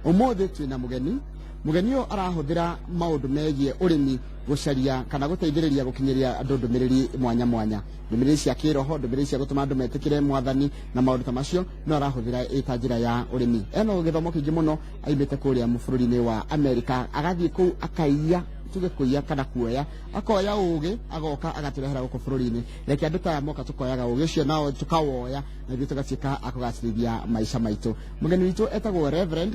Ũmũthĩ twĩna mũgeni. Mũgeni ũyũ arahũthĩra maũndũ megiĩ ũrĩmi gũcaria kana gũteithĩrĩria gũkinyĩria andũ ndũmĩrĩri mwanya mwanya, ndũmĩrĩri cia kĩroho, ndũmĩrĩri cia gũtũma andũ metĩkĩre Mwathani na maũndũ ta macio, no arahũthĩra ĩ ta njĩra ya ũrĩmi. Ena gĩthomo kĩingĩ mũno, aimĩte kũrĩa bũrũri-inĩ wa Amerika, agathiĩ kũu akaiya, tuge kũiya kana kuoya, akoya ũgĩ agoka agatũrehera gũkũ bũrũri-inĩ. Reke andũ ta aya moka tũkoyaga ũgĩ ũcio nao tũkawoya na ithuĩ tũgatuĩka a kũgacĩrithia maica maitũ. Mũgeni witũ etagwo Reverend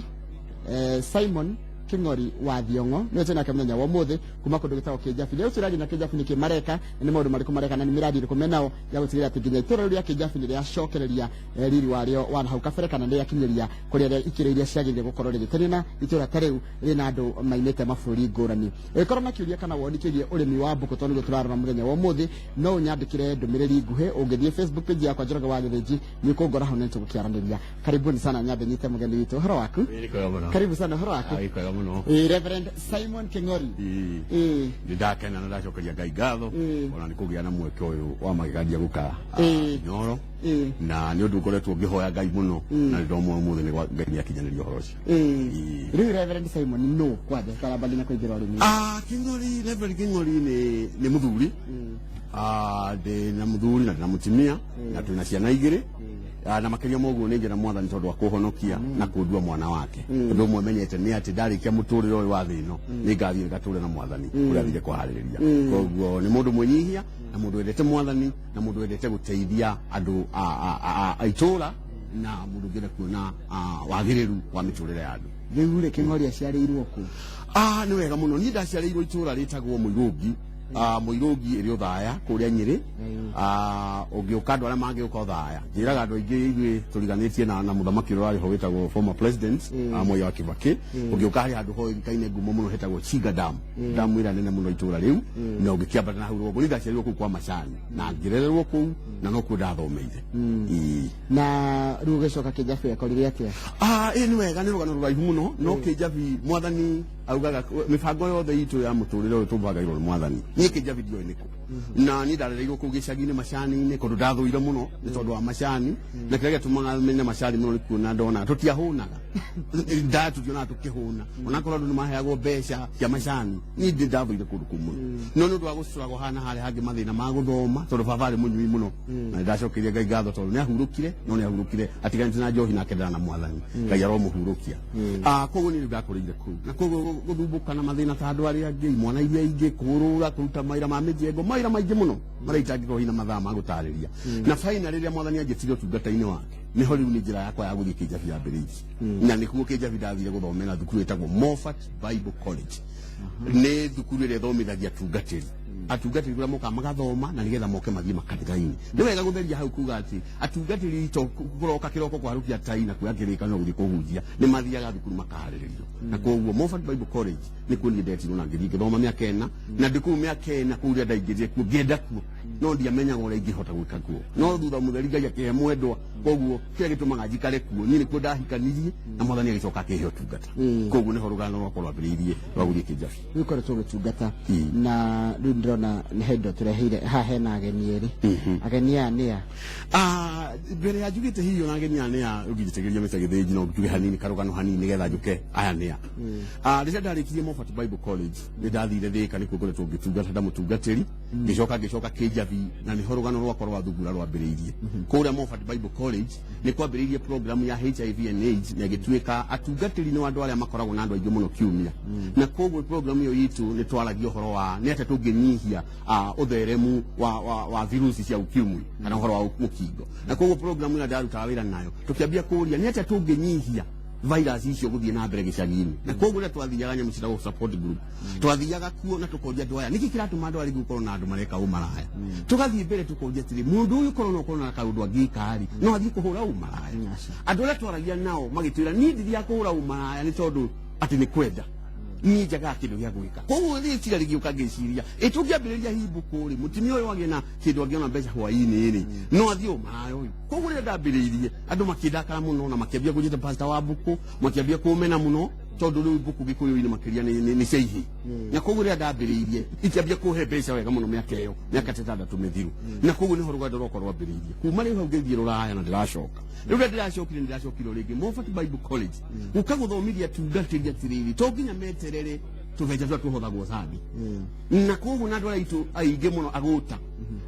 Simon King'ori wa Thiong'o, nĩwe twĩ nake mũthenya wa ũmũthĩ kuma kũndũ gwĩtagwo Kĩnjabi. Rĩu tũraria na Kĩnjabi nĩkĩ mareka na nĩ maũndũ marĩkũ mareka na nĩ mĩradi ĩrĩkũ menao ya gũtigĩrĩra atĩ nginya itũra rĩu rĩa Kĩnjabi nĩ rĩacokereria riri warĩo wa hau kabere kana nĩ rĩakinyĩria kũrĩa ikĩro iria ciagĩrĩire gũkorwo rĩgĩkenio na itũra ta rĩu rĩna andũ maimĩte mabũrũri ngũrani. Ũngĩkorwo na kĩũria kana woni kĩgiĩ ũrĩmi wa mbũkũ tondũ nĩguo tũrarora mũthenya wa ũmũthĩ, no ũnyandĩkĩre ndũmĩrĩri nguhĩ ũngĩthiĩ Facebook page yakwa Njoroge wa Gĩthĩnji, nĩ ũkũngora hau na nĩtũgũkĩaranĩria. Karibuni sana, nyambe nyite mũgeni witũ. Ũhoro waku? Ĩĩ, nĩ kwega mũno. Karibu sana, ũhoro waku? Ah, nĩ kwega mũno. Reverend Simon King'ori. Ĩĩ. Nĩ ndakena na ndacokeria Ngai ngatho ona nĩ kũgĩa na mweke ũyũ wa magegania gũka Nyoro, na nĩ ũndũ ngoretwo ngĩhoya Ngai mũno na nĩ ndona ũmũthĩ nĩ Ngai nĩ akinyanĩria ũhoro ũcio. Rĩu Reverend Simon nũ kwanja tũtaramba nginya kũingĩra ũrĩmi? Ah, King'ori, Reverend King'ori nĩ mũthuri. Ah, ndĩ na mũthuri na ndĩ na mũtumia na twĩna ciana igĩrĩ. Ah, na makĩria ma ũguo nĩ njĩra Mwathani tondũ wa kũhonokia na kũndua mwana wake. Ũndũ ũmwe menyete nĩ atĩ ndarĩkia mũtũrĩre ũyũ wa thĩ ĩno nĩ ngathiĩ ngatũre na Mwathani kũrĩa athire kũharĩrĩria. Koguo nĩ mũndũ mwĩnyihia na mũndũ wendete Mwathani na mũndũ wendete gũteithia andũ a itũũra na mũndũ ũngĩenda kuona wagĩrĩru wa mĩtũrĩre ya andũ. Rĩu rĩ, Kĩng'ori aciarĩirwo kũ? Ah, nĩ wega mũno. Niĩ ndaciarĩirwo itũũra rĩtagwo Mũirũngi. Ah, Mũirũngi ĩrĩ Ũthaya kũrĩa Nyĩrĩ. Ah, ũngĩũka andũ arĩa mangĩũka Ũthaya, njĩraga andũ aingĩ ithuĩ tũriganĩtie na mũthamaki ũrĩa warĩ ho wĩtagwo former president, Mwai wa Kibaki. Ũngĩũka harĩ handũ hoĩkaine ngumo mũno hetagwo Chinga Dam, damu ĩrĩa nene mũno itũũra rĩu, na ũngĩkĩambata na hau rũgongo. Niĩ ndaciarĩirwo kũu kwa Macani na ngĩrererwo kũu na nokuo ndathomeire. Ĩĩ. Na rĩu ũgĩcoka Kĩnjabi wekorire atĩa? Ah, ĩĩ nĩ wega, nĩ rũgano rũraihu mũno, no Kĩnjabi Mwathani augaga mĩbango yothe itũ ya mũtũrĩre ũyũ tũbangagĩrwo nĩ Mwathani. Niĩ Kĩnjabi ndioĩ nĩkũ, na niĩ ndarereirwo kũu gĩcagi-inĩ macani-inĩ, kũndũ ndathũire mũno nĩ tondũ wa macani, na kĩrĩa gĩatũmaga mene macani mũno nĩ kuona ndona tũtiahũnaga, nda tũtionaga tũkĩhũna, onakorwo andũ nĩ maheagwo mbeca cia macani. Niĩ ndĩ ndathũire kũndũ kũu mũno, no nĩ ũndũ wa gũcũragwo haha na harĩa hangĩ mathĩna ma gũthoma, tondũ baba arĩ mũnyui mũno, na nĩ ndacokeirie Ngai ngatho tondũ nĩ ahurũkire, no nĩ ahurũkire atiganĩte na njohi na akendana na Mwathani. Ngai aromũhurũkia. Ah, koguo niĩ rĩu ndakũrĩire kũu na koguo gũthumbũka na mathĩna ta andũ arĩa angĩ, imwana iria ingĩ, kũũrũra, kũruta mawĩra ma mĩjengo, mawĩra maingĩ mũno marĩa itangĩkorwo hina mathaa ma gũtarĩria. Na finally rĩrĩa Mwathani anjĩtire ũtungata-inĩ wake, nĩho rĩu nĩ njĩra yakwa ya gũthiĩ Kĩnjabi yambĩrĩirie, na nĩkuo Kĩnjabi ndathire gũthomera thukuru ĩtagwo Moffat Bible College. Nĩ thukuru ĩrĩa ĩthomithagia atungatĩri, atungatĩri kũrĩa mokaga magathoma na nĩgetha moke mathiĩ makanitha-inĩ. Nĩ wega gũtheria hau kuga atĩ atungatĩri to kũroka kĩroko kũharũkia tai na kuoya kĩrĩkanĩro gũthiĩ kũhunjia, nĩ mathiaga thukuru makaharĩrĩrio. Na koguo Moffat Bible College nĩkuo niĩ ndetirwo na ngĩthiĩ ngĩthoma mĩaka 4, na ndĩ kũu mĩaka 4 kũu rĩrĩa ndaingĩrire kuo ngĩenda kuo, no ndiamenyaga ũrĩa ingĩhota gwĩka kuo, no thutha mũtheri Ngai akĩhe mwendwa. Koguo kĩrĩa gĩtũmaga njikare kuo, niĩ nĩkuo ndahikanirie na Mwathani agĩcoka akĩhe ũtungata. Koguo nĩho rũgano rwakwa rwambĩrĩirie rwa gũthiĩ Kĩnjabi. Rĩu ũkoretwo ũgĩtungata, na rĩu ndĩrona nĩ he indo tũreheire haha, hena ageni erĩ. Ageni aya nĩ a? Ah, mbere ya njugĩte hihi ona ageni aya nĩ a, ũngĩnjĩtĩkĩria Mr. Gĩthĩnji, no njuge hanini karũgano hanini nĩgetha njũke aya nĩ a. Ah, rĩrĩa ndarĩkirie Moffat Bible College nĩ ndathire Thĩka, nĩkuo ngoretwo ngĩtungata nda mũtungatĩri, ngĩcoka Kĩnjabi, na nĩho rũgano rwakwa rwa thungura rwambĩrĩirie. Kũrĩa Moffat Bible College nĩ kwambĩrĩirie program ya HIV and AIDS, na ĩgĩtuĩka atungatĩri nĩ andũ arĩa makoragwo na andũ aingĩ mũno kiumia, na koguo program ĩyo itũ nĩ twaragia ũhoro wa nĩ atĩa tũngĩnyihia ũtheremu wa virusi cia ukimwi kana ũhoro wa mũkingo. Na koguo program ĩrĩa ndarutaga wĩra nayo, tũkĩambia kũria nĩ atĩa tũngĩnyihia virus icio gũthiĩ na mbere gĩcagi-inĩ. Na koguo rĩrĩa twathiaga nyamũ ciĩtagwo support group, twathiaga kuo na tũkoria andũ aya nĩkĩ kĩratũma andũ arĩa gũkorwo na andũ mareka ũmaraya. Tũgathiĩ mbere tũkoria atĩrĩ, mũndũ ũyũ korwo no ũkorwo na kaũndũ angĩka rĩ, no athiĩ kũhũra ũmaraya? Andũ arĩa twaragia nao magĩtwĩra, niĩ ndithiaga kũhũra ũmaraya nĩ tondũ atĩ nĩ kwenda, niĩ njagaga kĩndũ gĩa gwĩka. Koguo rĩciria rĩgĩũka, ngĩciria ĩ tũngĩambĩrĩria himbũkũ rĩ, mũtumia ũyũ agĩe na kĩndũ angĩona mbeca hwaĩ-inĩ rĩ, no athiĩ ũmaraya ũyũ. Koguo rĩrĩa ndambĩrĩirie, andũ makĩndakara mũno na makĩambia kũnjĩta pastor wa mbũkũ, makĩambia kũmena mũno. Tondũ rĩu mbũkũ Gĩkũyũ-inĩ makĩria nĩ cia ihĩ, na koguo rĩrĩa ndambĩrĩirie ikĩambia kũhe mbeca wega mũno mĩaka ĩyo, mĩaka ta 6 mĩthiru, na koguo nĩho rũgendo rwakwa rwambĩrĩirie. Kuma rĩu hau ngĩthiĩ Rũraya na ndĩracoka rĩu. Rĩrĩa ndĩracokire, nĩndĩracokire o rĩngĩ Moffat Bible College gũka gũthomithia tungatĩri atĩrĩrĩ, to nginya meterere tũbeca tũrĩa tũhothagwo Sunday, na koguo na andũ arĩa aitũ aingĩ mũno agũta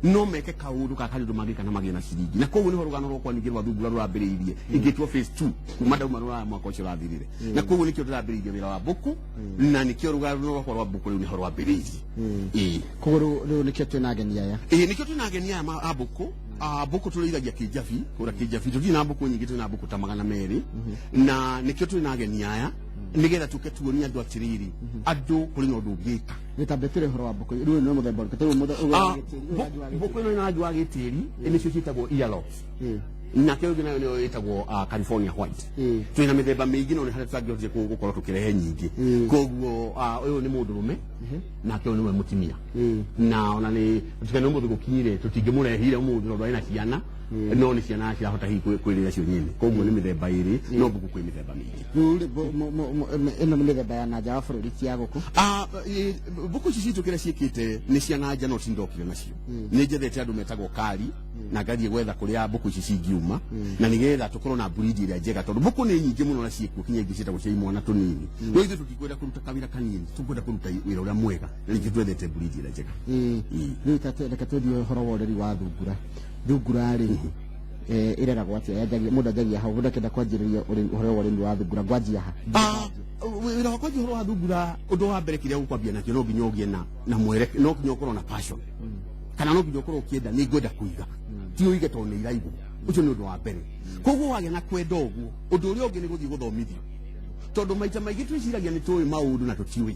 no meke kaũndũ ka karĩ ũndũ mangĩka na magĩe na ciringi. Na koguo nĩho rũgano rwakwa ningĩ rwa thungura rũrambĩrĩirie, ingĩtwo phase 2 kuma ndauma Rũraya mwaka ũcio ũrathirire. Na koguo nĩkĩo ndĩrambĩrĩirie wĩra wa mbũkũ, na nĩkĩo rũgano rwakwa rwa mbũkũ rĩu nĩho rwambĩrĩirie. Ĩĩ. Koguo rĩu nĩkĩo twĩna ageni aya. Ĩĩ, nĩkĩo twĩna ageni aya a mbũkũ. Mbũkũ tũrĩithagia Kĩnjabi, kũrĩa Kĩnjabi tũtirĩ na mbũkũ nyingĩ, twĩna na mbũkũ ta 200, na nĩkĩo twĩna ageni aya nĩgetha tũke tuonie andũ atĩrĩrĩ, andũ kũrĩ na ũndũ ũngĩka. Gĩtambe tũrĩ ũhoro wa mbũkũ rĩu nĩ mũthemba ũrĩkũ? Rĩu rangi wa mbũkũ ĩno ĩna rangi wa gĩtĩri, nĩcio ciĩtagwo earlocks, nake ũngĩ nayo nĩyo ĩtagwo California white. Twĩna mĩthemba mĩingĩ, no nĩ harĩa tũtangĩhotire gũkorwo tũkĩrehe nyingĩ. Koguo ũyũ nĩ mũndũrũme, nake ũyũ nĩwe mũtumia. Na ona nĩ tũtikane ũmũthĩ gũkinyire, tũtingĩmũrehire ũmũthĩ tondũ arĩ na ciana, no nĩ ciana cirahota hihi kwĩrĩra cio nyene. Koguo nĩ mĩthemba ĩrĩ, no mbũkũ kwĩ mĩthemba mĩingĩ. Rĩu rĩ, ĩno nĩ mĩthemba ya na nja wa bũrũri, ti ya gũkũ? Mbũkũ ici citũ kĩrĩa ciĩkĩte nĩ cia na nja, no tindokire nacio. Nĩ njethete andũ metagwo kari na ngathiĩ gwetha kũrĩa mbũkũ ici cingiuma, na nĩgetha tũkorwo na breed ĩrĩa njega, tondũ mbũkũ nĩ nyingĩ mũno na ciĩkuo kinya ingĩ ciĩtagwo cia imwana tũnini, no ithuĩ tũtikwenda kũruta kawĩra kanini, tũkwenda kũruta wĩra ũrĩa mwega, na ningĩ twethete breed ĩrĩa njega. Rĩu reke tũthiĩ ũhoro wa ũreri wa thungura. Thungura rĩ, ĩreragwo atĩa? Yanjagia mũndũ anjagia hau, mũndũ akĩenda kwanjĩrĩria ũhoro wa ũrĩmi wa thungura, ngwanjia ha? Wĩra wa kwanjia ũhoro wa thungura, ũndũ wa mbere kĩrĩa ũkwambia nakĩo, no nginya ũgĩe na mwere, no nginya ũkorwo na passion, kana no nginya ũkorwo ũkĩenda nĩ ngwenda kũiga, ti ũige tondũ nĩ iraigwo. Ũcio nĩ ũndũ wa mbere. Koguo wagĩa na kwenda ũguo, ũndũ ũrĩa ũngĩ nĩ gũthiĩ gũthomithio, tondũ maita maingĩ twĩciragia nĩ tũĩ maũndũ na tũtiũĩ.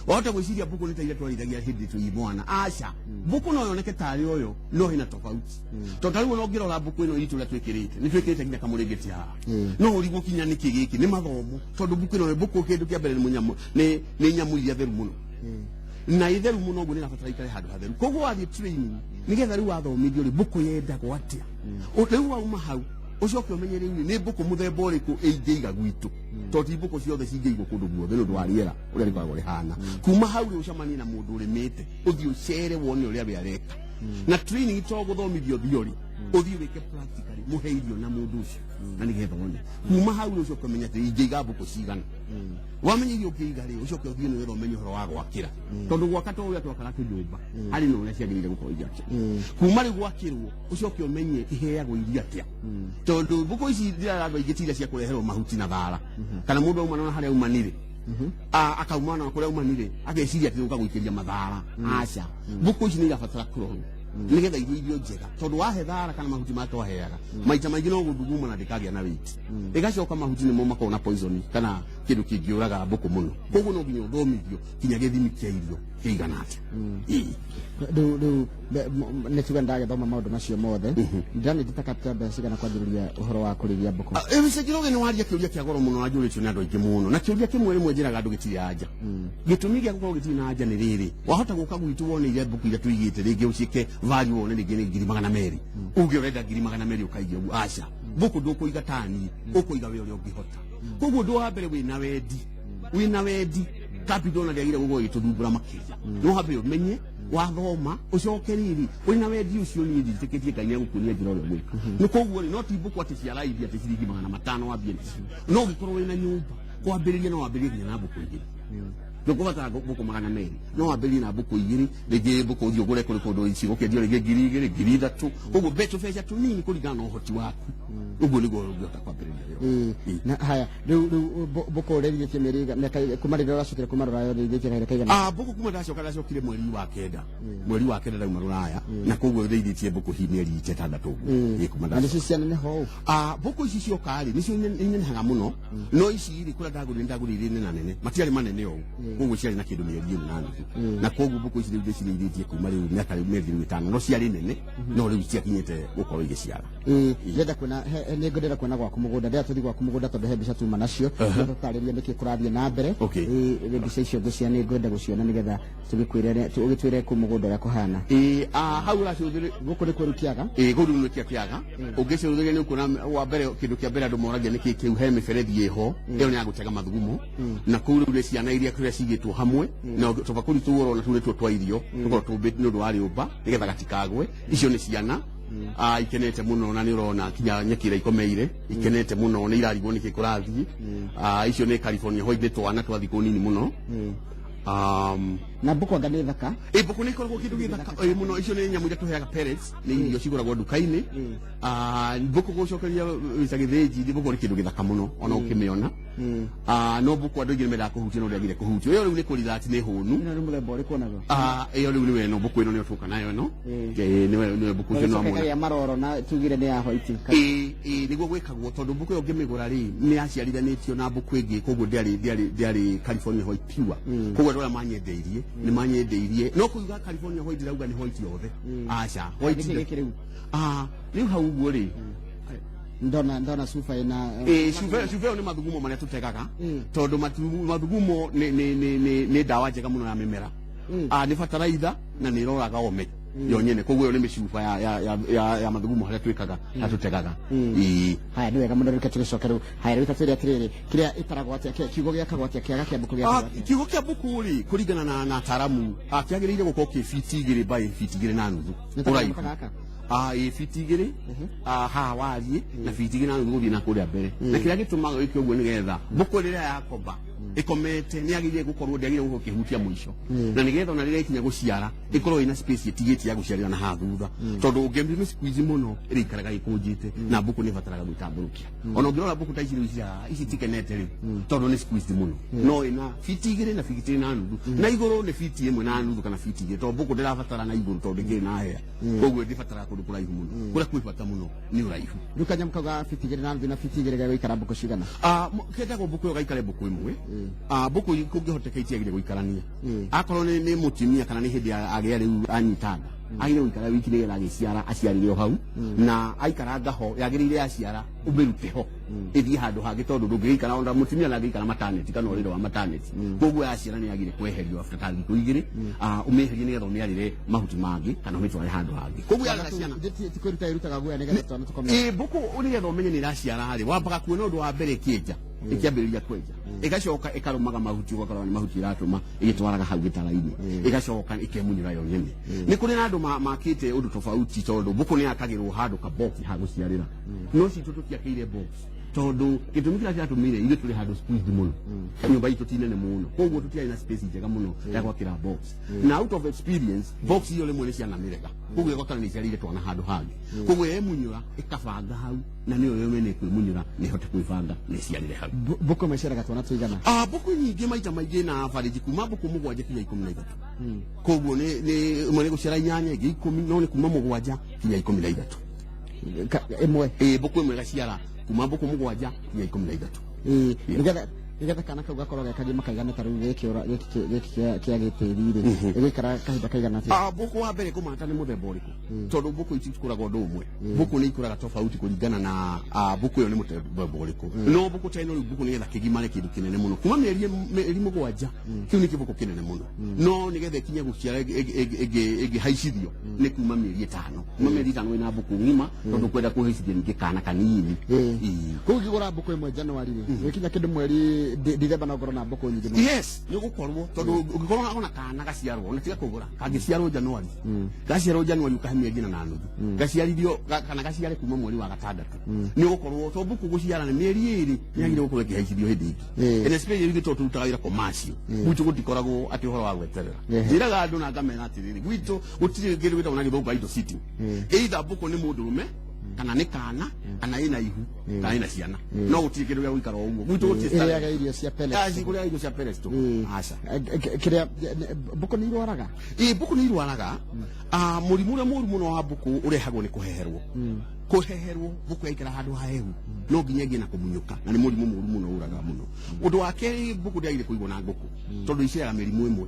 Wahota gwĩciria mbũkũ nĩ ta iria twarĩithagia hĩndĩ twĩ mwana. Aca, mbũkũ no yoneke tarĩ ũyũ, no hena tofauti, tondũ ta rĩu ona ũngĩrora mbũkũ ĩno itũ ũrĩa twĩkĩrĩte, nĩ twĩkĩrĩte nginya kamũrĩngĩti haha, no ũrigwo kinya nĩkĩ gĩkĩ. Nĩ mathomo, tondũ mbũkũ ĩno, mbũkũ kĩndũ kĩa mbere nĩ mũnyamũ, nĩ nyamũ iria theru mũno, na itheru mũno ũguo nĩ ĩrabatara ikare handũ hatheru. Koguo wathiĩ training nĩgetha rĩu wathomithio rĩ, mbũkũ yendagwo atĩa. Rĩu wauma hau, ũcoke ũmenye rĩu nĩ mbũkũ mũthemba ũrĩkũ ĩingĩiga gwitũ, tondũ ti mbũkũ ciothe cingĩigwo kũndũ guothe nĩ ũndũ wa rĩera ũrĩa rĩkoragwo rĩhana. Kuma hau rĩ, ũcemanie na mũndũ ũrĩmĩte, ũthiĩ ũcere wone ũrĩa we areka. Na training to gũthomithio theory, ũthiĩ wĩke practically, mũhe irio na mũndũ ũcio, na nĩgetha wone. Kuma hau rĩ, ũcoke ũmenye atĩ ingĩiga mbũkũ cigana. Wamenya iria ũngĩiga rĩ, ũcoke ũthiĩ nĩgetha ũmenye ũhoro wa gwakĩra, tondũ gwaka to ũrĩa twakaga tũnyũmba, harĩ na ũrĩa ciagĩrĩire gũkorwo igĩakĩrwo. Kuma rĩu gwakĩrwo, ũcoke ũmenye iheagwo irio atĩa, tondũ mbũkũ ici ndĩrara andũ aingĩ ti iria cia kũreherwo mahuti na thara, kana mũndũ auma na harĩa aumanire, akauma na kũrĩa aumanire ageciria atĩ ũka gũikĩria mathara. Aca, mbũkũ ici nĩ irabatara kũrorwo nĩgetha irio njega, tondũ wahe thara kana mahuti ma twaheaga maita maingĩ no gũthuguma na ndĩkagĩa na weight. Ĩgacoka mahuti nĩmo makoragwo na poison kana kĩndũ kĩngĩũraga mbũkũ mũno. Koguo no nginya ũthomithio kinya gĩthimi kĩa irio kĩigana atĩa. Ĩĩ. Rĩu nĩ tuge ndagĩthoma maũndũ macio mothe, ndĩranĩtita capital mbeca cigana kwanjĩrĩria ũhoro wa kũrĩithia mbũkũ? Mr. Njoroge, nĩ waria kĩũria kĩa goro mũno na njũrĩtio nĩ andũ aingĩ mũno, na kĩũria kĩmwe rĩmwe njĩraga andũ gĩtirĩ anja. Gĩtũmi gĩa gũkorwo gĩtirĩ na anja nĩ rĩrĩ: wahota gũka gwitũ wone iria mbũkũ iria tũigĩte, rĩngĩ ũciĩke value, wone rĩngĩ nĩ 200,000, uge ũrenda 200,000 ũkaiga ũguo. Aca, mbũkũ ndũkũiga tani, ũkũiga we ũrĩa ũngĩhota. Koguo ũndũ wa mbere, wĩna wendi, capital ona ndĩagĩrĩire gũkorwo ĩgĩtũthumbũra makĩria. No wambe ũmenye, wathoma, ũcoke rĩrĩ wĩna wendi ũcio, niĩ njĩtĩkĩtie Ngai nĩegũkuonia njĩra ũrĩa ũgwĩka. Nĩ koguo rĩ, no ti mbũkũ atĩ cia raithi atĩ ciringi 500 wambie nacio. No ũngĩkorwo wĩna nyũmba kwambĩrĩria, no wambĩrĩrie nginya na mbũkũ igĩrĩ. Ndũkũbatara mbũkũ 200, no wambĩrĩrie na mbũkũ igĩrĩ. Rĩngĩ mbũkũ ũthiĩ ũgũre kũrĩ kũndũ cigũkĩendio rĩngĩ 2000, 3000, koguo tũbeca tũnini kũringana na ũhoti waku. Ũguo nĩguo ũngĩhota kwambĩrĩria wĩra. Na haya, rĩu mbũkũ ũrĩithĩtie mĩeri mĩaka kuma rĩrĩa ũracokire kuma Rũraya, ũrĩithĩtie kahinda kaigana? Mbũkũ kuma ndacoka, ndacokire mweri wa kenda ndauma Rũraya, na koguo ndĩithĩtie mbũkũ hihi mĩeri 6 ũguo. Ĩ, kuma Na ndacoka. nĩcio cianeneha ũũ? Mbũkũ ici cioka rĩ, nĩcio inenehaga mũno, no ici rĩ, kũrĩa ndagũrire, ndagũrire irĩ nene, matiarĩ manene ũũ, koguo ciarĩ na kĩndũ mĩeri 4.5. Na koguo mbũkũ ici rĩu ndĩcirĩithĩtie kuma rĩu mĩaka rĩu mĩeri rĩu 5, no ciarĩ nene, no rĩu ciakinyĩte gũkorwo igĩciara. Ĩĩ, ndĩrenda kuona nĩ ngwenda kuona gwaku mũgũnda, ndĩrenda tũthiĩ gwaku mũgũnda tondũ he mbica tuma nacio tũtarĩrie nĩkĩ kũrathiĩ na mbere. Ĩĩ, mbica icio ngĩcia nĩ ngwenda gũciona nĩgetha tũgĩkwĩre ũgĩtwĩre kũu mũgũnda ũrĩa kũhana. Ĩĩ, hau ũracũthĩrĩ Gũkũ nĩ kwĩru kĩaga. Ĩĩ, kũu rĩu nĩkĩo kĩaga. Ũngĩcũthĩrĩria nĩ ũkuona wa mbere, kĩndũ kĩa mbere andũ moragia nĩkĩ kĩu, he mĩberethi ĩho, ĩyo nĩ ya gũtega mathugumo, na kũu rĩu nĩ ciana iria kũrĩa cigĩtwo hamwe na tũbakũri tũu ũrona tũu nĩtuo twa irio, tũkorwo tũmbĩte nĩ ũndũ wa rĩũmba nĩgetha gatikagwe. Icio nĩ ciana ikenete mũno, na nĩ ũrona kinya nyeki ĩrĩa ikomeire ikenete mũno, nĩ irarigwo nĩkĩ kũrathiĩ. Icio nĩ California White, nĩ twana twa thikũ nini mũno. Na mbũkũ anga nĩ thaka. Ĩ, mbũkũ nĩ ikoragwo kĩndũ gĩthaka mũno. Icio nĩ nyamũ iria tũheaga pellets, nĩ irio cigũragwo nduka-inĩ. Mbũkũ gũcokeria Mr. Gĩthĩnji, mbũkũ nĩ kĩndũ gĩthaka mũno ona ũkĩmĩona. No mbũkũ andũ aingĩ nĩ mendaga kũhutia, no ndĩagire kũhutio. Ĩyo rĩu nĩ kũrelax, nĩ hũnu. Ĩno nĩ mũthemba ũrĩkũ onaguo? Ĩyo rĩu nĩwe ĩno mbũkũ ĩno nĩyo tũka nayo ĩno. Ĩĩ, nĩwe mbũkũ ũcio Ĩgacoka nĩwamwona. ĩkagĩa maroro na tugire nĩ ya white. Ĩĩ, nĩguo gwĩkagwo tondũ mbũkũ ĩyo ũngĩmĩgũra rĩ, nĩ yaciarithanĩtio na mbũkũ ĩngĩ, koguo ndĩarĩ California White pure. Koguo andũ arĩa manyendeirie nĩ manyendeirie, no kuuga California White ndĩrauga nĩ white yothe, aca, white. Nĩkĩ gĩkĩ rĩu? Rĩu hau ũguo rĩ, Ndona cuba ĩna Ĩĩ, cuba ĩyo nĩ mathugumo marĩa tũtegaga, tondũ mathugumo nĩ ndawa njega mũno ya mĩmera. Nĩ bataraitha na nĩ ĩroraga ome yo nyene, koguo ĩyo nĩ mĩcuba ya mathugumo harĩa twĩkaga, harĩa tũtegaga. Ĩĩ. Haya, nĩ wega mũno, reke tũgĩcoke rĩu. Haya, rĩu tatwĩre atĩrĩrĩ, kĩrĩa ĩtaragwo atĩa, kiugo gĩakagwo atĩa, kĩaga kĩa mbũkũ gĩakagwo atĩa? Kiugo kĩa mbũkũ rĩ, kũringana na ataaramu, kĩagĩrĩire gũkorwo kĩ fiti 2 by fiti 2.5 Nĩ ta ũraihu. kanyamũ gaka? Ĩ, fiti 2 haha wariĩ na fiti 2.5 gũthiĩ na kũrĩa mbere, na kĩrĩa gĩtũmaga wĩke ũguo nĩgetha mbũkũ rĩrĩa yakomba ĩkomete nĩ yagĩrĩire gũkorwo, ndĩagĩrĩire gũkorwo ĩkĩhutia mũico, na nĩgetha ona rĩrĩa ĩkinya gũciara ĩkorwo ĩna space ĩtigĩtie ya gũciarĩra na haha thutha, tondũ ũngĩmĩ squeeze mũno ĩrĩikaraga ĩkũnjĩte, na mbũkũ nĩ ĩbataraga gwĩtambũrũkia. Ona ũngĩrora mbũkũ ta ici rĩu, ici itikenete rĩu tondũ nĩ squeezed mũno, no ĩna fiti 2 na fiti 2.5, na igũrũ nĩ fiti 1.5 kana fiti 2, tondũ mbũkũ ndĩrabatara na igũrũ tondũ ndĩkĩrĩ na hea, koguo ndĩbataraga kũndũ kũraihu mũno. Kũrĩa kwĩ bata mũno nĩ ũraihu. Rĩu kanyamũ kau ga fiti 2.5 na fiti 2 gegũikara mbũkũ cigana? Kendagwo mbũkũ ĩyo gaikare mbũkũ ĩmwe. Mbũkũ kũngĩhoteka itiagĩrĩire gũikarania. Akorwo nĩ mũtumia kana nĩ hĩndĩ agĩa rĩu anyita nda, agĩrĩire gũikara wiki nĩgetha agĩciara aciarĩre o hau, na aikaranga ho yagĩrĩire yaciara ũmĩrute ho ĩthiĩ handũ hangĩ, tondũ ndũngĩgĩikara ona mũtumia ndangĩikara maternity kana ũrĩrĩ wa maternity. Koguo yaciara nĩ yagĩrĩire kweherio after ta thikũ 2, ũmĩeherie nĩgetha ũmĩarĩre mahuti mangĩ kana ũmĩtware handũ hangĩ. Koguo yarera ciana Ti kwĩruta ĩrutaga guoya nĩgetha twana tũkome? Ĩ, mbũkũ nĩgetha ũmenye nĩ ĩraciara rĩ, wambaga kuona ũndũ wa mbere ĩkĩenja, ĩkĩambĩrĩria kwenja, ĩgacoka ĩkarũmaga mahuti, ũgakora nĩ mahuti ĩratũma ĩgĩtwaraga hau gĩtara-inĩ, ĩgacoka ĩkemunyũra yo nyene. Nĩ kũrĩ na andũ makĩte ũndũ tofauti, tondũ mbũkũ nĩ yakagĩrwo handũ ka box ha gũciarĩra, no citũ tũtiakĩire box tondũ gĩtũmi kĩrĩa kĩratũmire ithuĩ tũrĩ handũ squeezed mũno, nyũmba itũ ti nene mũno, koguo tũtiarĩ na space njega mũno ya gwakĩra box, na out of experience box iyo rĩmwe nĩ ciana mĩrega, koguo ĩgakora nĩ iciarĩire twana handũ hangĩ. Koguo yemunyũra ĩkabanga hau, na nĩyo yo mwene kwĩmunyũra na ĩhote kwĩbanga na ĩciarĩre hau. Mbũkũ ĩmwe ĩciaraga twana tũigana? Mbũkũ nyingĩ maita maingĩ na average kuma mbũkũ 7 kinya 13, koguo nĩ ĩmwe nĩ gũciara 8, ĩngĩ 10, no nĩ kuma 7 kinya 13. Ĩmwe? Ĩ, mbũkũ ĩmwe ĩgaciara kuma mbũkũ 7 kinya 13. Ĩĩ, nĩgetha kana kau gakorwo ge kagima kaigana ta rĩu gĩkĩ gĩkĩ kĩa gĩtĩri rĩ, ĩgũikara kahinda kaigana atĩa? Mbũkũ wa mbere kũmata nĩ mũthemba ũrĩkũ, tondũ mbũkũ ici ikũraga ũndũ ũmwe, mbũkũ nĩ ikũraga tofauti kũringana na mbũkũ ĩyo nĩ mũthemba ũrĩkũ. No mbũkũ ta ĩno rĩu, mbũkũ nĩgetha kĩgimare kĩndũ kĩnene mũno kuma mĩeri 7, kĩu nĩ kĩbũkũ kĩnene mũno, no nĩgetha ĩkinye gũciara ĩngĩhaicithio nĩ kuma mĩeri 5, kuma mĩeri 5 wĩna mbũkũ ng'ima, tondũ kwenda kũhaicithia ningĩ kana kanini. Ĩĩ. Koguo ũngĩgũra mbũkũ ĩmwe January rĩ, gwĩkinya kĩndũ mweri Dithemba no ngorwo na mbũkũ nyingĩ mũno. Yes, nĩ ũgũkorwo, tondũ ũngĩkorwo ona kana gaciarwo, ona tiga kũgũra, kangĩciarwo January, gaciarwo January ũkahe mĩeri 4.5, gaciarithio kana gaciare kuma mweri wa gatandatũ, nĩ ũgũkorwo, tondũ mbũkũ gũciara nĩ mĩeri 2, nĩ yagĩrĩire gũkorwo ĩkĩhaicithio hĩndĩ ĩngĩ. And especially ithuĩ tondũ tũrutaga wĩra commercial, gwitũ gũtikoragwo atĩ ũhoro wa gweterera. Njĩraga andũ na ngamera atĩrĩrĩ, gwitũ gũtirĩ kĩndũ gĩtagwo na Gĩthũngũ idle sitting. Either mbũkũ nĩ mũndũrũme kana nĩ kana kana ĩna ihu kana ĩna ciana, no gũtirĩ kĩndũ gĩa gũikara o ũguo gwitũ, gũtirĩ starehe. Ĩrĩaga irio cia pellets. Aci kũrĩa irio cia pellets tu. Aca. Kĩrĩa mbũkũ nĩ irwaraga? Ĩ, mbũkũ nĩ irwaraga. Mũrimũ ũrĩa mũru mũno wa mbũkũ ũrehagwo nĩ kũheherwo. Kũheherwo, mbũkũ yaikara handũ hahehu no nginya ĩgĩe na kũmunyũka, na nĩ mũrimũ mũru mũno ũragaga mũno. Ũndũ wa kerĩ, mbũkũ ndĩagĩrĩire kũigwo na ngũkũ tondũ iciaraga mĩrimũ ĩmwe,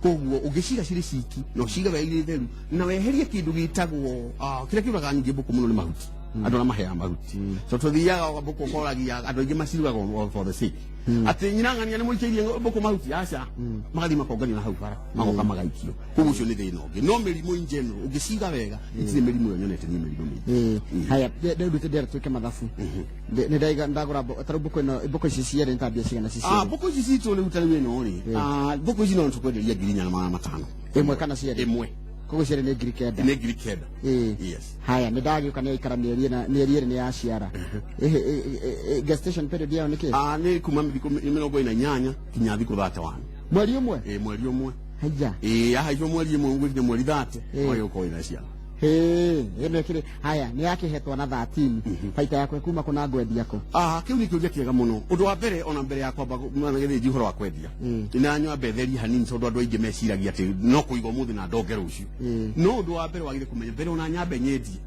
koguo ũngĩciga cirĩ ciki na ũcige wega irĩ theru na weherie kĩndũ gĩtagwo kĩrĩa kĩũragaga nyingĩ mbũkũ mũno nĩ mahuti. Andũ arĩa maheaga mahuti, so tũthiaga mbũkũ ũkoragia andũ aingĩ macirugaga for the sake atĩ nyina ng'ania nĩ mũikĩirie mbũkũ mahuti, aca, magathiĩ makongania na hau bara, magoka magaikio. Koguo ũcio nĩ thĩna ũngĩ. No mĩrimũ in general, ũngĩciga wega, itirĩ mĩrimũ ĩyo nyonete niĩ, mĩrimũ mĩingĩ. Haya, rĩu ndĩrenda twĩke mathabu. Nĩ ndaiga ndagũra ta rĩu mbũkũ ĩno, mbũkũ ici cierĩ nĩ ta mbia cigana ci Ah, cierĩ? Mbũkũ ici citũ rĩu, ta rĩu ĩno rĩ, mbũkũ ici no tũkwenderia 4,500. Ĩmwe kana cierĩ? Ĩmwe. Koguo cierĩ nĩ 9,000? Nĩ 9,000. Yes. Haya, nĩ ndagĩũka, nĩ yaikara mĩeri ĩna, mĩeri 2 nĩ yaciara. Gestation period yayo nĩ kĩ? Ah, nĩ kuma thikũ 48 kinya thikũ 31. Mweri ũmwe? Ĩ, mweri ũmwe. Haya. Ĩ, yahaicwo mweri ĩmwe ũguo, mweri 30 Ĩ. wagĩũka wĩna ciana. Hĩ, ĩno ĩkĩrĩ haya, nĩ yakĩhetwo na 13, baita yakwa kuma kũ na ngwendia kũ? Ah, kĩu nĩ kĩũria kĩega mũno. Ũndũ wa mbere, ona mbere ya kwamba mwana gĩthĩnji ũhoro wa kwendia, na nyambe therie hanini, tondũ andũ aingĩ meciragia atĩ no kũiga ũmũthĩ na ndonge rũciũ. No ũndũ wa mbere wagĩrĩire kũmenya mbere, ona nyambe nyendie,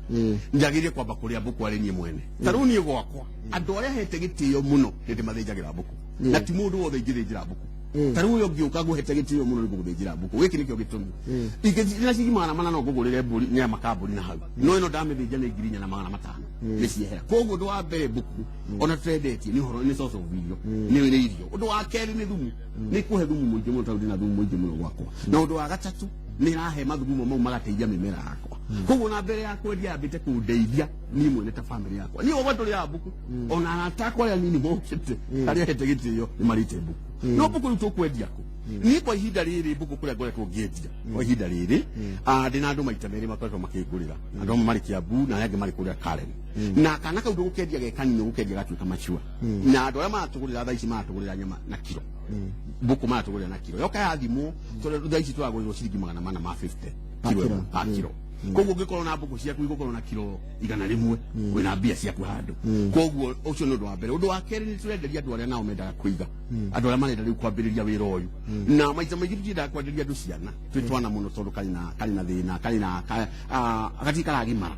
njagĩrĩire kwamba kũrĩa mbũkũ arĩ niĩ mwene. Ta rĩu niĩ gwakwa, andũ arĩa hete gĩtĩo mũno nĩ ndĩmathĩnjagĩra mbũkũ, na ti mũndũ wothe ingĩthĩnjĩra mbũkũ. Ta rĩu ũyũ ũngĩũka ngũhete gĩtĩo mũno nĩ ngũgũthĩnjĩra mbũkũ. Gĩkĩ nĩkĩo gĩtũmi. Ingĩthĩnjĩra ciringi 400 no ngũgũrĩre mbũri, nyama ka mbũri na hau, no ĩno ndamĩthĩnja nĩ 4,500, nĩ ciehera. Koguo ũndũ wa mbere, mbũkũ ona tũtendetie nĩ ũhoro, nĩ source of irio, nĩ irio. Ũndũ wa kerĩ nĩ thumu, nĩ kũhe thumu mũingĩ mũno, tondũ ndĩna thumu mũingĩ mũno gwakwa. Na ũndũ wa gatatũ, nĩ ĩrahe mathugumo mau magateithia mĩmera yakwa. Koguo na mbere ya kwendia, yambĩte kũndeithia niĩ mwene ta family yakwa. Niĩ gwakwa tũrĩaga mbũkũ, ona arata akwa arĩa nini mokĩte, arĩa hete gĩtĩo, nĩ marĩte mbũkũ. No mbũkũ rĩu tũkwendia kũ? Niĩ kwa ihinda rĩrĩ, mbũkũ kũrĩa ngoretwo ngĩendia kwa ihinda rĩrĩ, ndĩna andũ maita merĩ makoretwo makĩngũrĩra. Andũ amwe marĩ Kiambu na arĩa angĩ marĩ kũrĩa Karen. Na kana kau ndũgũkendia ge kanini, ũgũkendia gatuĩka mature. Na andũ arĩa maratũgũrĩra thaa ici maratũgũrĩra nyama na kiro, mbũkũ maratũgũrĩra na kiro. Yoka yathimwo, tondũ thaa ici tũragũrĩrwo ciringi 450 Pa kiro kiro. ĩmwe, pa kiro. Koguo ũngĩkorwo na mbũkũ ciaku igũkorwo na kiro 100, wĩna mbia ciaku handũ. Koguo ũcio nĩ ũndũ wa mbere. Ũndũ wa kerĩ, nĩ tũrenderia andũ arĩa nao mendaga kũiga, andũ arĩa marenda rĩu kwambĩrĩria wĩra ũyũ. Na maita maingĩ tũtiendaga kwenderia andũ ciana twĩ twana mũno, tondũ karĩ na thĩna, karĩ na gatirĩ karagimara.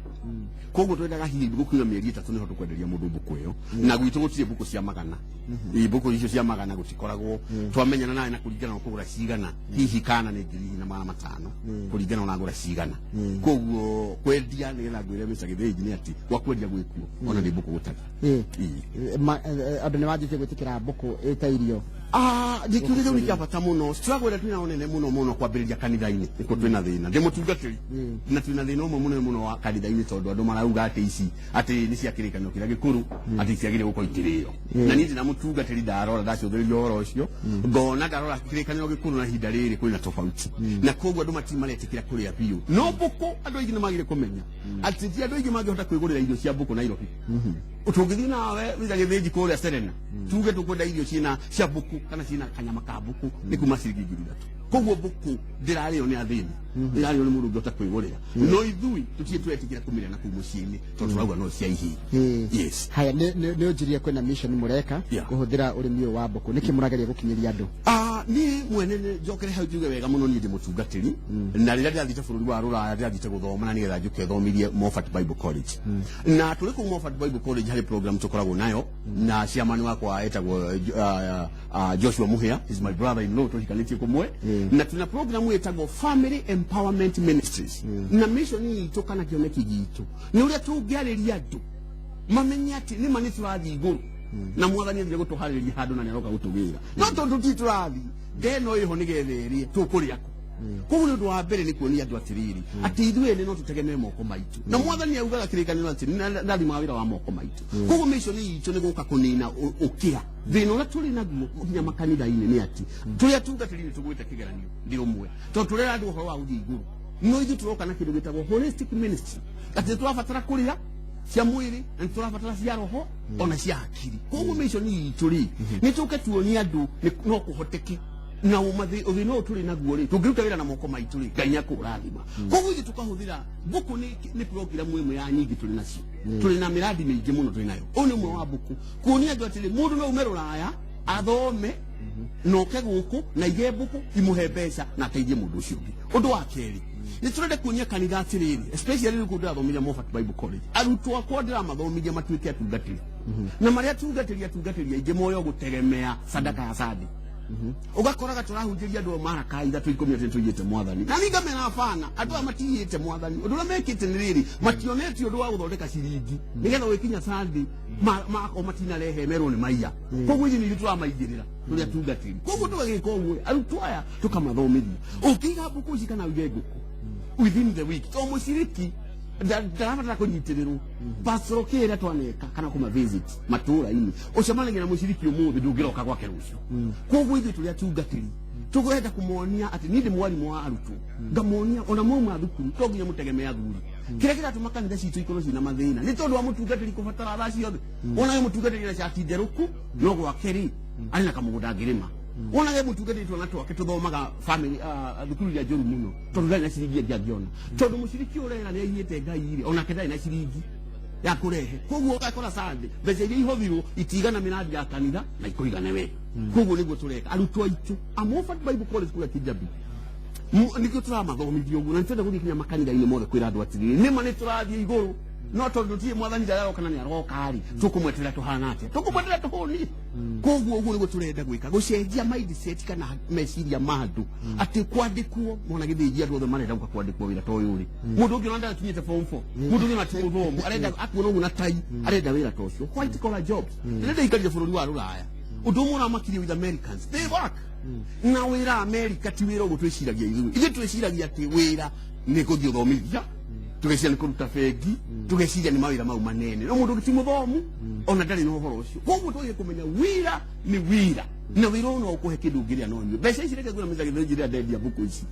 Koguo twendaga hihi gũkinya mĩeri 3 nĩho tũkwenderia mũndũ mbũkũ ĩyo. Na gwitũ gũtirĩ mbũkũ cia magana. Ĩ, mbũkũ icio cia magana gũtikoragwo. Twamenyana nawe na kũringana na kũgũra cigana, hihi kana nĩ 4,500, kũringana na ngũra cigana. Koguo kwendia, nĩgetha ngwĩre Mr. Gĩthĩnji, nĩ atĩ gwa kwendia gwĩkuo, ona nĩ mbũkũ gũtarĩ. Ĩ. Andũ nĩ manjĩtie gwĩtĩkĩra mbũkũ ĩta irio? Ah, gĩkiuria kĩu nĩ kĩa bata mũno. Struggle ĩrĩa twĩnayo nene mũno mũno kwambĩrĩria kanitha-inĩ, nĩkuo twĩna thĩna. Ndĩ mũtungatĩri na twĩna thĩna ũmwe mũnene mũno wa kanitha-inĩ, tondũ andũ marauga atĩ ici atĩ nĩ cia kĩrĩkanĩro kĩrĩa gĩkũrũ, atĩ ciagĩrĩire gũkorwo ikĩrĩo. Na niĩ ndĩna mũtungatĩri, ndarora, ndacũthĩrĩria ũhoro ũcio, ngona ndarora kĩrĩkanĩro gĩkũrũ na ihinda rĩrĩ kwĩna tofauti, na koguo andũ matirĩ maretĩkĩra kũrĩa biũ. No mbũkũ, andũ aingĩ nĩ magĩrĩire kũmenya atĩ ti andũ aingĩ mangĩhota kwĩgũrĩra irio cia mbũkũ Nairobi. Tũngĩthiĩ nawe wĩra gĩthĩnji kũrĩa Serena, tuge tũkwenda irio ciĩna cia mbũkũ kana ciĩna kanyama ka mbũkũ, nĩ kuma ciringi 3,000. Koguo mbũkũ ndĩrarĩo nĩ athĩni, ĩrarĩo nĩ mũndũ ũngĩhota kwĩgũrĩra. No ithui tũtirĩ tũretĩkĩra kũmĩrĩa na kũu mũciĩ-inĩ, tondũ tũrauga no cia ihinda. Yes. Haya, nĩ ũnjirie kwĩna mission mũreka kũhũthĩra ũrĩmi ũyũ wa mbũkũ. Nĩkĩ mũrageria gũkinyĩria andũ? Ah, niĩ mwene nĩ njokere hau njuge wega mũno, niĩ ndĩ mũtungatĩri. Na rĩrĩa ndĩrathiĩte bũrũri wa Rũraya, ndĩrathiĩte gũthoma na nĩgetha njũke thomithie Moffat Bible College. Na tũrĩ kũu Moffat Bible College harĩ program tũkoragwo nayo na chairman wakwa etagwo Joshua Muhia, is my brother in law, tũhikanĩtie kũmwe. Na tuna program ĩtagwo Family Empowerment Ministries. Na mission itũ kana kĩoneki gitũ nĩ ũrĩa tũngĩarĩria andũ mamenye atĩ nĩma nĩ tũrathiĩ igũrũ, na mwathani athire gũtũharĩrĩria handũ na nĩaroka gũtũgĩra. No tondũ tũtirĩ tũrathiĩ, ndeno ĩho nĩgetha ĩrĩe tũkũrĩa kũ? Koguo nĩ ũndũ wa mbere nĩ kuonia andũ atĩrĩrĩ, atĩ ithuĩ ene no tũtegemee moko maitũ, na mwathani augaga kĩrĩkanĩro atĩ ndathimaga wĩra wa moko maitũ. Koguo mission itũ nĩ gũka kũnina ũkĩa. Thĩna ũrĩa tũrĩ naguo nginya makanitha-inĩ nĩ atĩ tũrĩa tungatĩri nĩ tũgwĩte kĩgeranio ndĩ ũmwe, tondũ tũrera andũ ũhoro wa gũthiĩ igũrũ, no ithuĩ tũroka na kĩndũ gĩtagwo holistic ministry, atĩ nĩ tũrabatara kũrĩa cia mwĩrĩ na nĩ tũrabatara cia roho ona cia hakiri. Koguo mission itũ rĩ, nĩ tũke tuonie andũ no kũhoteke na ũthĩna ũyũ tũrĩ naguo rĩ, tũngĩruta wĩra na moko maitũ rĩ, Ngai nĩakũrathima. Koguo ithuĩ tũkahũthĩra mbũkũ nĩ program ĩmwe ya nyingĩ tũrĩ nacio. Tũrĩ na mĩradi mĩingĩ mũno tũrĩ nayo. Ũyũ nĩ ũmwe wa mbũkũ, kuonia andũ atĩrĩ, mũndũ no ume Rũraya athome na oke gũkũ na ige mbũkũ imũhe mbeca na ateithie mũndũ ũcio ũngĩ. Ũndũ wa kerĩ, nĩ tũrenda kuonia kanitha atĩrĩrĩ, especially rĩu kũndũ ndĩrathomithia Moffat Bible College, arutwo akwa ndĩramathomithia matuĩke atungatĩri, na marĩa atungatĩri aingĩ moyo gũtegemea sadaka ya Sunday. Ũgakoraga tũrahunjĩria andũ maraka ithatũ ikũmi atĩ tũiyĩte mwathani, na niĩ ngamera bana, andũ aya matiyĩte mwathani. Ũndũ ũrĩa mekĩte nĩ rĩrĩ, mationete ũndũ wa gũthondeka ciringi nĩgetha ũgĩkinya Sunday o matinarehe merwo nĩ maiya. Koguo ithuĩ nĩ ithuĩ tũramaigĩrĩra tũrĩ atungatĩri. Koguo tũgagĩka ũguo, arutwo aya tũkamathomithia, ũngĩiga mbũkũ ici kana ũige ngũkũ within the week, to mũciriki ndarabatara kũnyitĩrĩrwo pastor kĩrĩa twaneka kana kũma visit matũũra-inĩ, ũcemanagia na mũciriki ũmũthĩ, ndũngĩroka gwake rũciũ. Koguo ithuĩ tũrĩ atungatĩri tũkwenda kũmonia atĩ niĩ ndĩ mwarimũ wa arutwo, ngamonia ona mauma thukuru to nginya mũtegemee athuri. Kĩrĩa kĩratũma kanitha citũ ikorwo ciĩna mathĩna nĩ tondũ wa mũtungatĩri kũbatara thaa ciothe. Wonage mũtungatĩri na cati nderũku, no gwake rĩ, arĩ na kamũgũnda angĩrĩma. Wonage mũtungatĩri twana twake tũthomaga family thukuru iria njũru mũno, tondũ ndarĩ na ciringi ĩngĩ angĩona, tondũ mũciriki ũrera nĩ aiyĩte Ngai rĩ, onake ndarĩ na ciringi ya kũrehe. Koguo ũgakora Sunday mbeca iria ihothirwo itigana mĩrandi ya kanitha na ikũigane we. Koguo nĩguo tũreka arutwo aitũ a Moffat Bible College kũrĩa Kijabi. Nĩkĩo tũramathomithia ũguo, na nĩtwenda gũthiĩ kinya makanitha-inĩ mothe kwĩra andũ atĩrĩrĩ, nĩma nĩ tũrathiĩ igũrũ, no tondũ tũtirĩ mwathani ndaroka na nĩ aroka rĩ, tũkũmweterera tũhana atĩa? Tũkũmweterera tũhũnie. Koguo ũguo nĩguo tũrenda gwĩka, gũcenjia mindset kana meciria ma andũ atĩ kwandĩkwo mona gĩthĩnji, andũ othe marenda gũka kwandĩkwo wĩra ta ũyũ rĩ. Mũndũ ũngĩ ona ndarakinyĩte form 4, mũndũ ũngĩ ona ti mũthomu, arenda akuona ũguo na tai, arenda wĩra ta ũcio, white collar jobs. Ndĩrenda ikarire bũrũri wa Rũraya, ũndũ ũmwe ũramakirie with Americans, they work na wĩra America ti wĩra ũguo twĩciragia ithuĩ. Ithuĩ twĩciragia atĩ wĩra nĩ gũthiĩ ũthomithia, tũgeciria nĩ kũruta bengi, tũgeciria nĩ mawĩra mau manene, no mũndũ ũngĩ ti mũthomu ona ndarĩ na ũhoro ũcio. Koguo twagĩrĩire kũmenya wĩra nĩ wĩra, na wĩra ũyũ no ũkũhe kĩndũ ũngĩrĩa no nyue. Mbeca ici, reke ngwĩra mĩthenya gĩthĩnji, rĩrĩa ndendia mbũkũ ici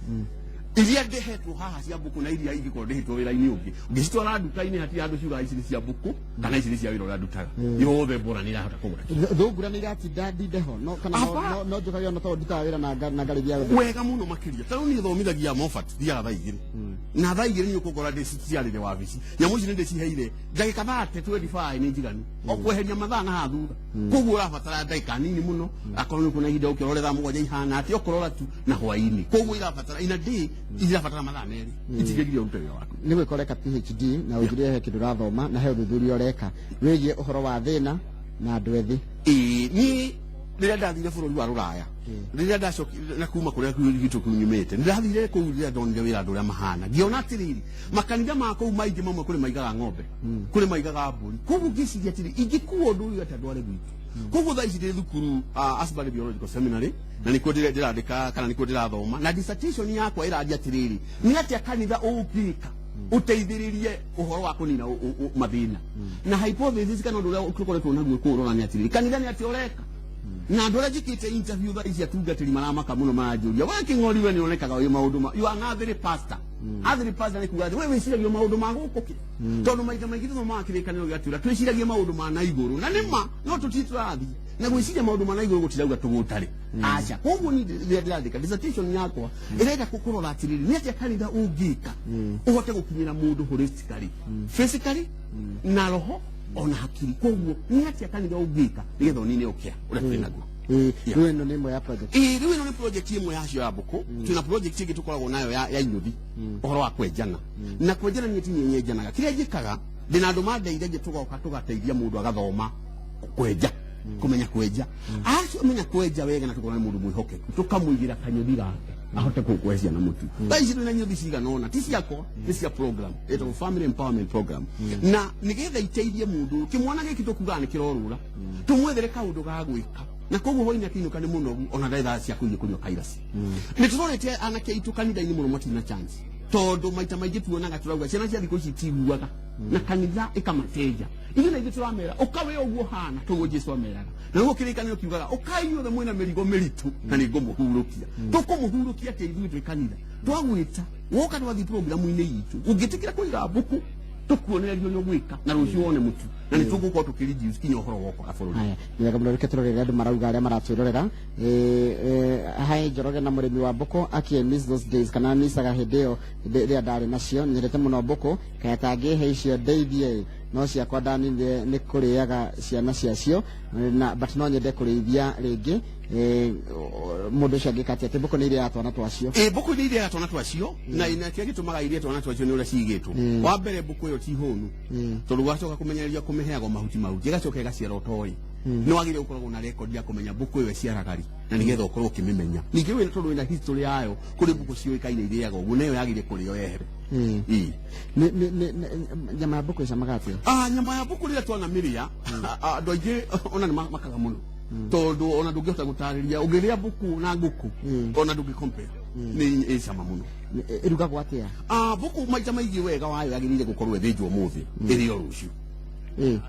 iria ndĩhetwo haha cia mbũkũ na iria ingĩkorwo ndĩhĩtwo wĩra-inĩ ũngĩ, ũngĩcitwara nduka-inĩ hatirĩ handũ ciugaga ici nĩ cia mbũkũ kana ici nĩ cia wĩra ũrĩa ndutaga. Yothe mbora nĩ ĩrahota kũgũra. Thungura nĩ iratinda ndinde ho no kana no, Aba. no njũkage ona tondũ ndutaga wĩra na ngarĩithia. Wega mũno makĩria. Ta rĩu niĩ thomithagia Moffat, thiaga thaa 2, na thaa 2 nĩ ũkũngora ndĩciarĩre wabici. Nyamũ ici nĩ ndĩciheire ndagĩka 30, 25 nĩ njiganu o kweheria mathaa na haha thutha. Koguo ũrabatara ndagĩka nini mũno, akorwo nĩ kuona ihinda ũkĩrore thaa 7 ihana atĩ ũkũrora tu na hwaĩ-inĩ. Koguo irabatara ina day, irabatara mathaa 2, itingĩgiria ũrute wĩra waku. Nĩ gwĩka ũreka PhD na ũnjĩrĩre he kĩndũ ũrathoma na he ũthuthuria ũreka wĩgiĩ ũhoro wa thĩna na andũ ethĩ. Ĩĩ, niĩ rĩrĩa ndathire bũrũri wa Rũraya, rĩrĩa ndacokire na kuma kũrĩa gwitũ kũu nyumĩte, nĩndathire kũu, rĩrĩa ndonire wĩra andũ ũrĩa mahana, ngĩona atĩrĩrĩ, makanitha ma kũu maingĩ mamwe kũrĩ maigaga ng'ombe, kũrĩ maigaga mbũri. Koguo ngĩciria atĩrĩ, ingĩkua ũndũ ũyũ atĩa ndware gwitũ? Koguo thaa ici ndĩ thukuru Asbury Theological Seminary, na nĩkuo ndĩrandĩka kana nĩkuo ndĩrathoma, na dissertation yakwa ĩranjia atĩrĩrĩ, nĩ atĩa kanitha ũngĩka ũteithĩrĩrie ũhoro wa kũnina mathĩna. Na hypothesis kana ũndũ ũrĩa tũkoretwo naguo kũu ũrora nĩ atĩrĩrĩ, kanitha nĩ atĩa ũreka? Na andũ arĩa njĩkĩte interview thaa ici, atungatĩri maramaka mũno, maranjũria, "We Kĩng'ori, we nĩ onekaga wĩ maũndũ ma, you are an earthly pastor." Earthly pastor nĩ kuga atĩ we wĩciragia maũndũ ma gũkũ kĩ, tondũ maita maingĩ tũthomaga Kĩrĩkanĩro gĩa twĩciragie maũndũ ma na igũrũ, na nĩ ma no tũtirĩ tũrathiĩ na gwĩciria maũndũ ma na igũrũ gũtirauga tũgũtarĩ aca. Koguo niĩ rĩrĩa ndĩrandĩka dissertation yakwa, ĩrenda kũrora atĩrĩrĩ, nĩ atĩa kanitha ũngĩka ũhote gũkinyĩra mũndũ holistically, physically na roho ona hakiri. Koguo nĩ atĩa kanitha ũngĩka nĩgetha ũnine ũkĩa ũrĩa tũrĩ naguo? Rĩu ĩno nĩ ĩmwe ya project. Ĩĩ, rĩu ĩno nĩ project ĩmwe yacio ya mbũkũ. Twĩna project ĩngĩ tũkoragwo nayo ya inyũthi, ũhoro wa kwenjana. Na kwenjana niĩ ti niĩ nyenjanaga. Kĩrĩa njĩkaga, ndĩna andũ mandeithagia, tũgoka tũgateithia mũndũ agathoma kwenja, kũmenya kwenja. Acio menya kwenja wega na tũkona nĩ mũndũ mwĩhokeku, tũkamũigĩra kanyũthi gake ahote kũhe ciana mũtu. Thaa ici twĩna nyũthi cigana ũna, ti ciakwa, nĩ cia program ĩtagwo Family Empowerment Program, na nĩgetha iteithie mũndũ ũyũ, kĩmwana gĩkĩ tũkugaga nĩ kĩrorũra, tũmwethere kaũndũ ga gwĩka. Na koguo hwainĩ akĩinũka nĩ mũnogu, ona ndarĩ thaa cia kũthiĩ kũnyua kairasi. Nĩ tũrorete anake aitũ kanitha-inĩ mũno matirĩ na chance, tondũ maita maingĩ tuonaga tũrauga ciana cia thikũ ici itiguaga na kanitha ĩkamacenja. Ithuĩ na ithuĩ tũramera, ũka wĩ ũguo hana toguo Jesu ameraga, na nĩguo Kĩrĩkanĩro kiugaga, "Ũkai inyuothe mwĩna mĩrigo mĩritũ na nĩ ngũmũhurũkia." Tũkũmũhurũkia atĩa ithuĩ twĩ kanitha? Twagwĩta woka, twathiĩ programu-inĩ itũ, ũngĩtĩkĩra kũiga mbũkũ, tũkuonereria ũrĩa ũgwĩka na rũciũ wone mũtu, na nĩ tũgũkorwo tũkĩreduce kinya ũhoro wa ũkora bũrũri. Haya, nĩ wega mũno. Reke tũrorere andũ marauga arĩa maratwĩrorera. Hai Njoroge na mũrĩmi wa mbũkũ aki, I miss those days, kana misaga hĩndĩ ĩyo rĩrĩa ndarĩ nacio. Nyendete mũno mbũkũ, kaya tangĩhe icio ndeithie, no ciakwa ndaninire nĩ kũrĩaga ciana ciacio na but no nyende kũrĩithia rĩngĩ. Mũndũ ũcio angĩka atĩa? Atĩ mbũkũ nĩ irĩaga twana twacio? Ĩ, mbũkũ nĩ irĩaga twana twacio, na kĩrĩa gĩtũmaga irĩe twana twacio nĩ ũrĩa cigĩtwo. Wa mbere, mbũkũ ĩyo ti hũnu, tondũ wacoka kũmenyereria kũmĩheaga mahuti, mahuti ĩgacoka ĩgaciara ũtoĩ. Nĩ wagĩrĩire gũkoragwo na record ya kũmenya mbũkũ ĩyo ĩciaraga rĩ, na nĩgetha ũkorwo ũkĩmĩmenya. Ningĩ wĩna, tondũ wĩna history yayo, kũrĩ mbũkũ ciũĩkaine irĩaga ũguo, na ĩyo yagĩrĩire kũrĩo yehere. Ĩĩ. Nyama ya mbũkũ ĩcamaga atĩa? Ah, nyama ya mbũkũ rĩrĩa twanamĩrĩa, andũ aingĩ ona nĩ makaga mũno, tondũ ona ndũngĩhota gũtarĩria ũngĩrĩa mbũkũ na ngũkũ, ona ndũngĩ compare, nĩ ĩ cama mũno. Ĩrugagwo atĩa? Ah, mbũkũ maita maingĩ wega wayo yagĩrĩire gũkorwo ĩthĩnjwo ũmũthĩ, ĩrĩo rũciũ,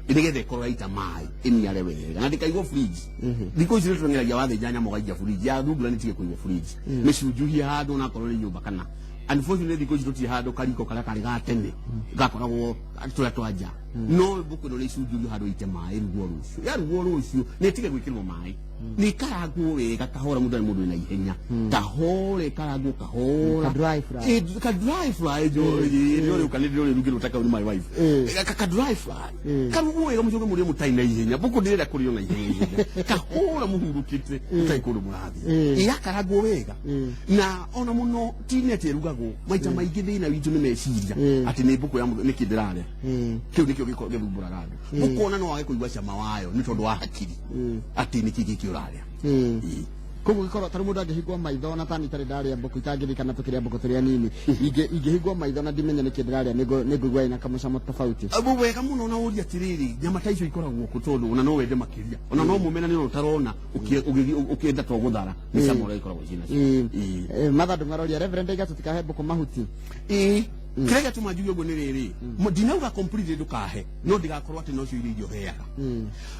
nĩgetha ĩkorwo yaita maĩ, ĩniare wega na ndĩkaigwo fridge. Thikũ ici nĩtũreng'eragia, wathĩnja nyama ũgaikia fridge ya thungura, nĩtige kũigwo fridge, mĩcunjuhie handũ onakorwo nĩ nyũmba. Kana unfortunately thikũ ici tũtirĩ handũ kariko karĩa karĩ ga tene gakoragwo tũrĩa twa nja, no mbũkũ ĩno nĩ icunjurio handũ ite maĩ, ĩrugwo rũciũ. Yarugwo rũciũ nĩ ĩtige gwĩkĩrwo maĩ, nĩ ĩkarangwo wega kahora. Mũndũ arĩ mũndũ wĩna ihenya, kahora ĩkarangwo kahora. Ka dry fry. Ka dry fry ndĩrorĩũka nĩ ndĩrorĩrugĩrwo ta kau nĩ my wife. Ka dry fry karugwo wega, mũcoke mũrĩe mũtarĩ na ihenya. Mbũkũ ndĩrenda kũrĩo na ihenya ihenya, kahora mũhurũkĩte, mũtarĩ kũndũ mũrathiĩ. Yakarangwo wega na ona mũno ti nĩ atĩ ĩrugagwo maita maingĩ. Thĩna witũ nĩ meciria atĩ nĩ mbũkũ ya nĩkĩ ndĩrarĩa. Kĩu nĩkĩo gĩthumbũraga andũ. Mbũkũ ona no wage kũigua cama wayo nĩ tondũ wa hakiri atĩ nĩkĩ gĩkĩ ũrarĩa. Ĩĩ. Koguo gĩkorwo tarĩ mũndũ angĩhingwo maitho, na tani itarĩ ndarĩa mbũkũ, itangĩririkana tũkĩrĩa mbũkũ tũrĩ anini, ingĩhingwo maitho na ndimenye nĩkĩ ndĩrarĩa, nĩngũigua ĩna kamũcamo tofauti. Abu wega mũno, na ũria atĩrĩrĩ, nyama ta icio ikoragwo kũ? Tondũ ona no wende makĩria, ona no mũmena nĩ ũtarona ũkĩenda to gũthara nĩ cama ũrĩa ikoragwo ciĩ nacio. Ĩĩ. Matha Ndung'aroria, Reverend aiga tũtikahe mbũkũ mahuti. Ĩĩ, kĩrĩa gĩatũma njuge ũguo nĩ rĩrĩ, ndinauga completely ndũkahe, no ndĩgakorwo atĩ nocio irio iria ũheaga,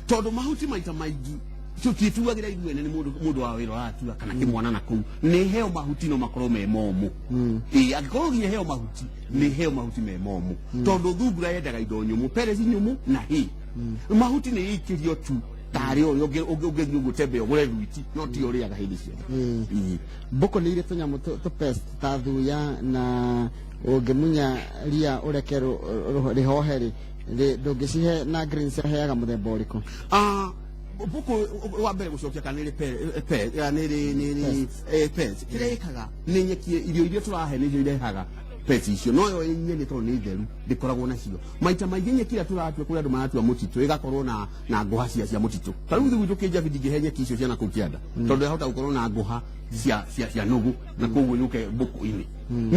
tondũ mahuti maita maingĩ tũtiĩtuagĩra ithuĩ ene, nĩ mũndũ wa wĩra ũratua kana kĩmwana na kũu nĩ heo mahuti, no makorwo me momũ. Ĩĩ, angĩkorwo nginya heo mahuti, nĩ heo mahuti me momũ, tondũ thungura yendaga indo nyũmũ, pellets nyũmũ na hay. Mahuti nĩ ĩikĩrio tu tarĩ ũrĩa ũngĩthiĩ ũguo tembea ũgũre thwiti, no ti ũrĩaga hĩndĩ ciothe. Ĩĩ. Mbũkũ nĩ irĩ tũnyamũ tũ pest ta thuya, na ũngĩmunya ria ũreke rĩhohe rĩ, ndũngĩcihe na greens, aheaga mũthemba ũrĩkũ? Ah, mbũkũ wa mbere gũcokia kana nĩ nĩ rĩ pest, kĩrĩa ĩkaga nĩ nyeki, irio iria tũrahe nĩcio irehaga pest icio, no yo nyene tondũ nĩ theru ndĩkoragwo nacio. Maita maingĩ nyeki ĩrĩa tũratua, kũrĩ andũ maratua mũtitũ, ĩgakorwo na ngũha cia mũtitũ. Ta rĩu gwitũ Kĩnjabi ndingĩhe nyeki icio cia nakũu kĩanda, tondũ yahota gũkorwo na ngũha cia nũgũ, na koguo yũke mbũkũ-inĩ.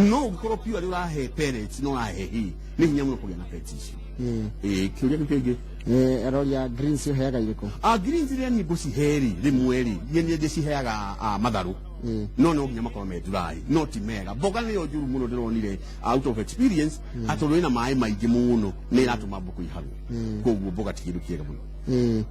No ũngĩkorwo pure ũrahe pellets, no ũrahe hay, nĩ hinya mũno kũgĩa na pest icio. Ĩĩ, kĩũria kĩu kĩngĩ? Aroria greens ũheaga irĩkũ? Ah, greens iria niĩ ngũcihe rĩ, rĩmwe rĩ, niĩ ndĩciheaga matharũ, no nginya makorwo me dry, no ti mega. Mboga nĩyo njũru mũno ndĩronire out of experience, atĩ tondũ ĩna maĩ maingĩ mũno nĩ ĩratũma mbũkũ iharwo, koguo mboga ti kĩndũ kĩega mũno.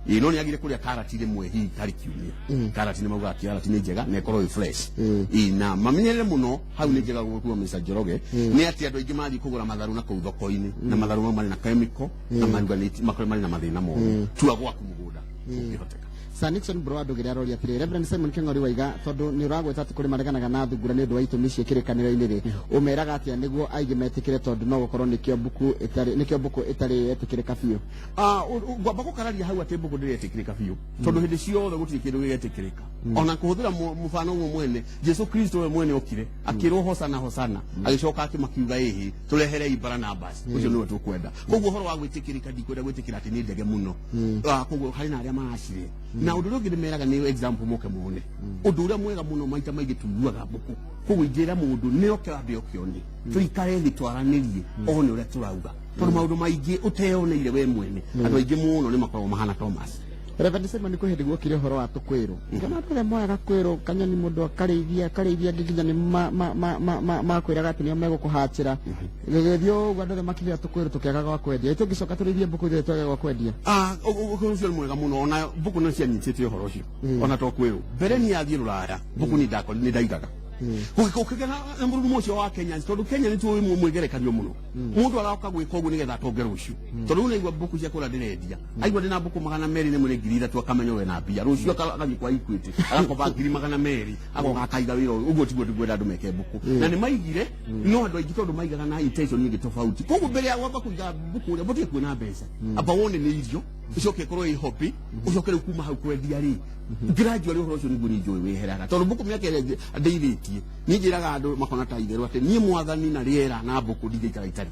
Ĩĩ, no nĩ agire kũrĩa karati rĩmwe hihi harĩ kiumia. Karati nĩ maugaga karati nĩ njega na ĩkorwo ĩ fresh. Ĩĩ, na mamenyerere mũno hau nĩ njega gũkua Mr. Njoroge nĩ atĩ andũ aingĩ mathiĩ kũgũra matharũ na kũu thoko-inĩ, na matharũ mau marĩ na chemical na maruganĩti, makorwo marĩ na mathĩna moru. Tua gwaku mũgũnda ũngĩhoteka. Sir Nixon Bro andũgĩre aroria atĩrĩ, Reverend Simon Keng'ori waiga, tondũ nĩ ũragweta atĩ kũrĩ mareganaga na thungura nĩ ũndũ wa itũmi cia kĩrĩkanĩro-inĩ rĩ, ũmeraga atĩa nĩguo aingĩ metĩkĩre, tondũ no gũkorwo nĩkĩo mbuku ĩtarĩ, nĩkĩo mbũkũ ĩtarĩ yetĩkĩrĩka biũ? Ah, ngwamba gũkararia hau atĩ mbũkũ ndĩretĩkĩrĩka biũ, tondũ hĩndĩ ciothe gũtirĩ kĩndũ gĩgetĩkĩrĩka. Ona kũhũthĩra mũbano ũmwe mwene Jesu Kristo we mwene okire akĩrwo hosana hosana, agĩcoka akĩmakiuga, ĩhĩ, tũreherei Baranabas, ũcio nĩwe tũkwenda. Koguo ũhoro wa gwĩtĩkĩrĩka, ndikwenda gwĩtĩkĩra atĩ nĩ ndege mũno. Ah, koguo harĩ na arĩa maracirĩa, na ũndũ ũrĩa ũngĩ ndĩmeraga nĩ example moke mone ũndũ ũrĩa mwega mũno. Maita maingĩ tuiguaga mbũkũ, koguo ingĩra mũndũ nĩ oke ambe oke one, tũikare thĩ twaranĩrie, one ũrĩa tũrauga, tondũ maũndũ maingĩ ũteyoneire we mwene, andũ aingĩ mũno nĩ makoragwo mahana Thomas. Reverend Simon, kwĩ hĩndĩ guokire ũhoro wa tũkwĩrũ, ngona andũ arĩa moyaga kwĩrũ kanyoni, mũndũ akarĩithia akarĩithia, angĩ nginya nĩ makwĩraga atĩ nĩo megũkũhachĩra. Gĩgĩthiĩ ũguo, andũ othe makĩgĩa tũkwĩrũ, tũkĩaga gwa kwendia. Tũngĩcoka tũrĩithie mbũkũ ithuĩ twage gwa kwendia? Ah, ũhoro ũcio nĩ mwega mũno. Ona mbũkũ nĩ cianyitĩte ũhoro ũcio, ona to kwĩrũ mbere niĩ athiĩ rũraya, mbũkũ nĩ ndakori nĩ ndaigaga gũkĩgĩa na mũrurumo ũcio wa Kenya, tondũ Kenya nĩ tũĩ mwĩgerekanio mũno. Mũndũ aroka gwĩka ũguo nĩgetha atonge rũciũ, tondũ rĩu naigua mbũkũ cia kũrĩa ndĩrendia, aigua ndĩna mbũkũ 200 rĩmwe nĩ 3,000, akamenya we na mbia. Rũciũ agathiĩ kwa Equity agakoba 200,000, agoka akaiga wĩra ũyũ. Ũguo tiguo ndĩkwenda andũ meke mbũkũ, na nĩ maigire, no andũ aingĩ tondũ maigaga na intention ingĩ tofauti. Koguo mbere ya gwamba kũiga mbũkũ ũrĩa mũtige kuona mbeca, amba wone nĩ irio, ũcoke ĩkorwo ĩ hobby, ũcoke rĩu kuma hau kwendia rĩ gradually. Ũhoro ũcio nĩguo niĩ njũĩ wĩheraga, tondũ mbũkũ mĩaka ĩrĩa ndeithĩtie, niĩ njĩraga andũ makona ta itherũ atĩ niĩ mwathani na rĩera na mbũkũ ndingĩikara itarĩ.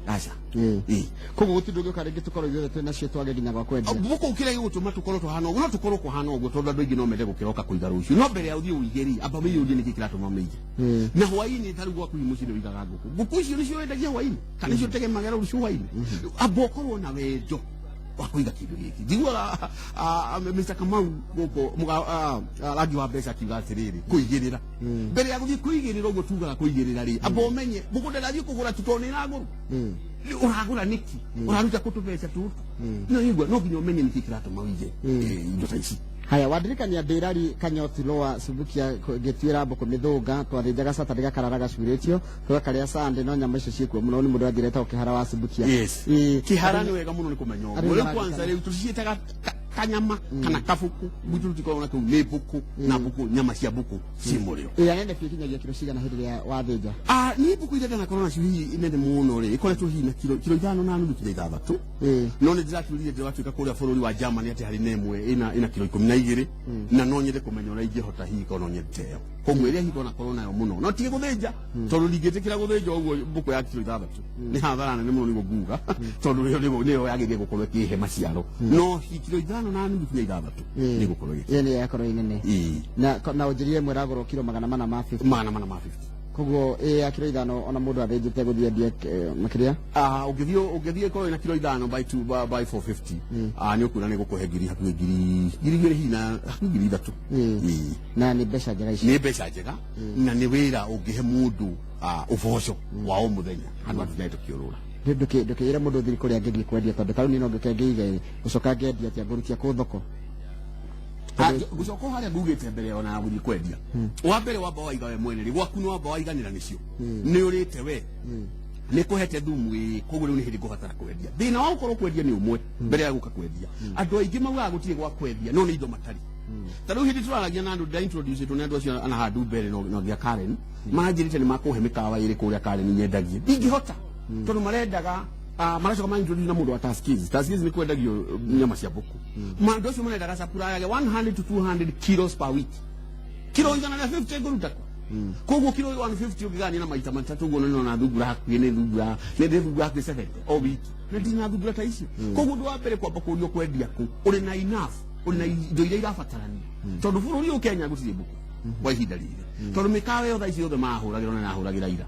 Aca. Ĩĩ. Koguo gũtirĩ ũngĩũka rĩngĩ tũkorwo ithuothe twĩ nacio twage nginya gwa kwendia. Mbũkũ kĩrĩa gĩgũtũma tũkorwo tũhana ũguo, no tũkorwo kũhana ũguo tondũ andũ aingĩ no mende gũkĩroka kũiga rũciũ, no mbere ya ũthiĩ ũige rĩ, amba wĩyũrie nĩkĩ kĩratũma ũmĩige. Na hwaĩ-inĩ ta rĩu gwaku mũciĩ nĩ ũigaga ngũkũ, ngũkũ icio nĩcio wendagia hwaĩ-inĩ kana nĩcio tegemagĩra rũciũ hwaĩ-inĩ? Amba ũkorwo na wendo wa kũiga kĩndũ gĩkĩ. Njiguaga Mr. Kamau gũkũ rangi wa mbeca akiuga atĩrĩrĩ, kũigĩrĩra mbere ya gũthiĩ kũigĩrĩra ũguo tugaga kũigĩrĩra rĩ, amba ũmenye mbũkũ ndathiĩ kũgũra tu tondũ nĩ ĩragũrwo. Ũragũra nĩkĩ? Ũraruta kũ tũbeca tũtũ? No igua no nginya ũmenye nĩkĩ kĩratũma ũige indo ta ici. Haya, wandirikania ndĩrari kanyoti loa subukia ngĩtuĩra mbũkũ mĩthũnga, twathĩnjaga Saturday gakarara gacurĩtio, tũgakarĩa Sunday, no nyama icio ciĩkuo mũno nĩ mũndũ athire etagwo kĩhara wa subukia. Yes. Kĩhara nĩ wega mũno nĩ kũmenya ũguo. Arĩ Rĩu kwanza rĩu tũciciĩtaga kanyama kana kabũkũ, gwitũ tũtikoragwo na kĩu, nĩ mbũkũ na mbũkũ, nyama cia mbũkũ ci mũrĩo. Ĩrĩa nene biũ ikinyagia kiro cigana hĩndĩ ĩrĩa wathĩnja? Niĩ mbũkũ iria ndanakorwo nacio hihi nene mũno rĩ, ikoretwo hihi na kiro 5.5 nginya 6. No nĩ ndĩratuĩrire ndĩratuĩka kũrĩa bũrũri wa Germany atĩ harĩ na ĩmwe ĩna kiro 12, na no nyende kũmenya ũrĩa ingĩhota hihi korwo no nyende ĩyo. Koguo ĩrĩa hihi korwo nayo mũno no tige gũthĩnja, tondũ ndingĩtĩkĩra gũthĩnja ũguo mbũkũ ya kiro 6 nĩ hathara nene mũno nĩguo nguga, tondũ nĩyo yagĩrĩire gũkorwo ĩkĩhe maciaro, no hihi kiro 5.5 nginya 6 nĩ gũkorwo ĩgĩkĩhe. Ĩyo nĩyo yakorwo ĩ nene. Ĩĩ. Na ũnjĩrire ĩmwe ĩragũrwo kiro 450. 450. Koguo ĩ ya kiro 5 ona mũndũ athĩnjĩte gũthiĩ endie makĩria? Ũngĩthiĩ ĩkorwo ĩna kiro 5 by two, by 450, nĩ ũkuona nĩ gũkũhe ngiri hakuhĩ ngiri 2 hihi na hakuhĩ ngiri 3. Ĩĩ. Na nĩ mbeca njega ici. Nĩ mbeca njega na nĩ wĩra ũngĩhe mũndũ ũboco wa o mũthenya handũ ha tũthiĩ tũkĩũrũra. Ndũkĩĩre mũndũ ũthiĩ kũrĩa angĩthiĩ kwendia, tondũ tarĩu niĩ no ngĩũke ngĩige, gũcoka ngendia atĩa, ngũrutia kũ thoko? Gũcoka harĩa ngugĩte mbere ona ya gũthiĩ kwendia, wa mbere wamba waiga we mwene rĩ, gwaku nĩ wamba waiganĩra nĩcio, nĩ ũrĩte we, nĩ kũhete thumu ĩ, koguo rĩu nĩ hĩndĩ ngũbatara kwendia. Thĩna wa gũkorwo kwendia nĩ ũmwe, mbere ya gũka kwendia andũ aingĩ maugaga gũtirĩ gwa kwendia, no nĩ indo matarĩ. Ta rĩu hĩndĩ tũraragia na andũ, ndĩra introduce tũ nĩ andũ acio ana handũ mbere no gĩa Karen, manjĩrĩte nĩ makũhe mĩkawa ĩrĩ kũrĩa Karen nyendagie, ndingĩhota tondũ marendaga maracoka ma introduce na mũndũ wa Tuskys. Tuskys nĩ kwendagio nyama cia mbũkũ. Andũ acio marendaga supply ya 100 to 200 kilos per week, kiro 150 ngũruta kũ? Koguo kiro 150 ũngĩgania na maita matatũ ũguo nĩ thungura hakuhĩ nĩ thungura nĩ thungura hakuhĩ 70 o wiki, na ndina thungura ta icio. Koguo ũndũ wa mbere kwamba kũrio kwendia kũ ũrĩ na enough, ũrĩ na indo iria irabatarania, tondũ bũrũri ũyũ Kenya gũtirĩ mbũkũ kwa ihinda rĩrĩ, tondũ mĩkawa ĩyo thaa ici yothe marahũragĩra na nahũragĩra ira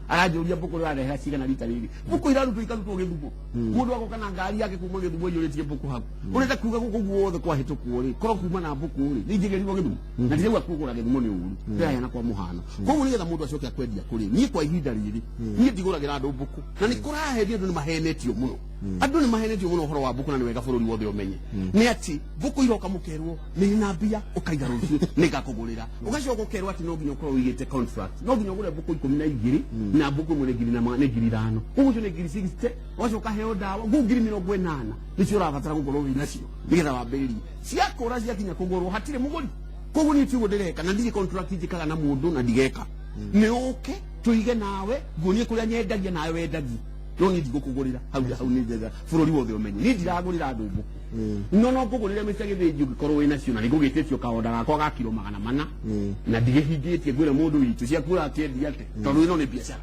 aranjũria mbũkũ ũrarehera cigana rita rĩrĩ, mbũkũ irarutwo ikarutwo Gĩthumo, mũndũ agoka na ngari yake kuma Gĩthumo iyũrĩtie mbũkũ hau. Ũrenda kuga gũkũ guothe kwahĩtũkwo rĩ, korwo kuma na mbũkũ rĩ, nĩ ingĩgerirwo Gĩthumo, na ndirauga kũgũra Gĩthumo nĩ ũru, ndĩraheana kwa mũhano. Koguo nĩgetha mũndũ acoke akwendia kũrĩ niĩ kwa ihinda rĩrĩ, niĩ ndigũragĩra andũ mbũkũ, na nĩ kũraherio andũ nĩ mahenetio mũno, andũ nĩ mahenetio mũno ũhoro wa mbũkũ, na nĩ wega bũrũri wothe ũmenye nĩ atĩ mbũkũ iroka mũkerwo nĩ na mbia, ũkaiga rũciũ nĩngakũgũrĩra, ũgacoka ũkerwo atĩ no nginya ũkorwo ũigĩte contract, no nginya ũgũre mbũkũ 12, na mbũkũ ĩmwe nĩ ngiri na nĩ ngiri 5, koguo ũcio nĩ ngiri 60, ũgacoka heo ndawa ngũ ngiri 80 nĩcio ũrabatara gũkorwo wĩ nacio nĩgetha wambĩrĩrie. Ciakũra ciakinya kũgũrwo hatirĩ mũgũri. Koguo niĩ tiguo ndĩreka, na ndirĩ contract njĩkaga na mũndũ na ndigeka, nĩ ũke tũige nawe nguonie kũrĩa nyendagia nawe wendagie, no niĩ ndigũkũgũrĩra hau hau. Nĩ njega bũrũri wothe ũmenye niĩ ndiragũrĩra andũ mbũkũ, no ngũgũrĩre Mr. Gĩthĩnji ũngĩkorwo wĩ nacio, na nĩngũgĩtĩtio kaonda gakwa ga kiro 400 na ndigĩhingĩtie ngwĩre mũndũ witũ ciaku ũrakĩendia atĩ, tondũ ĩno nĩ biacara.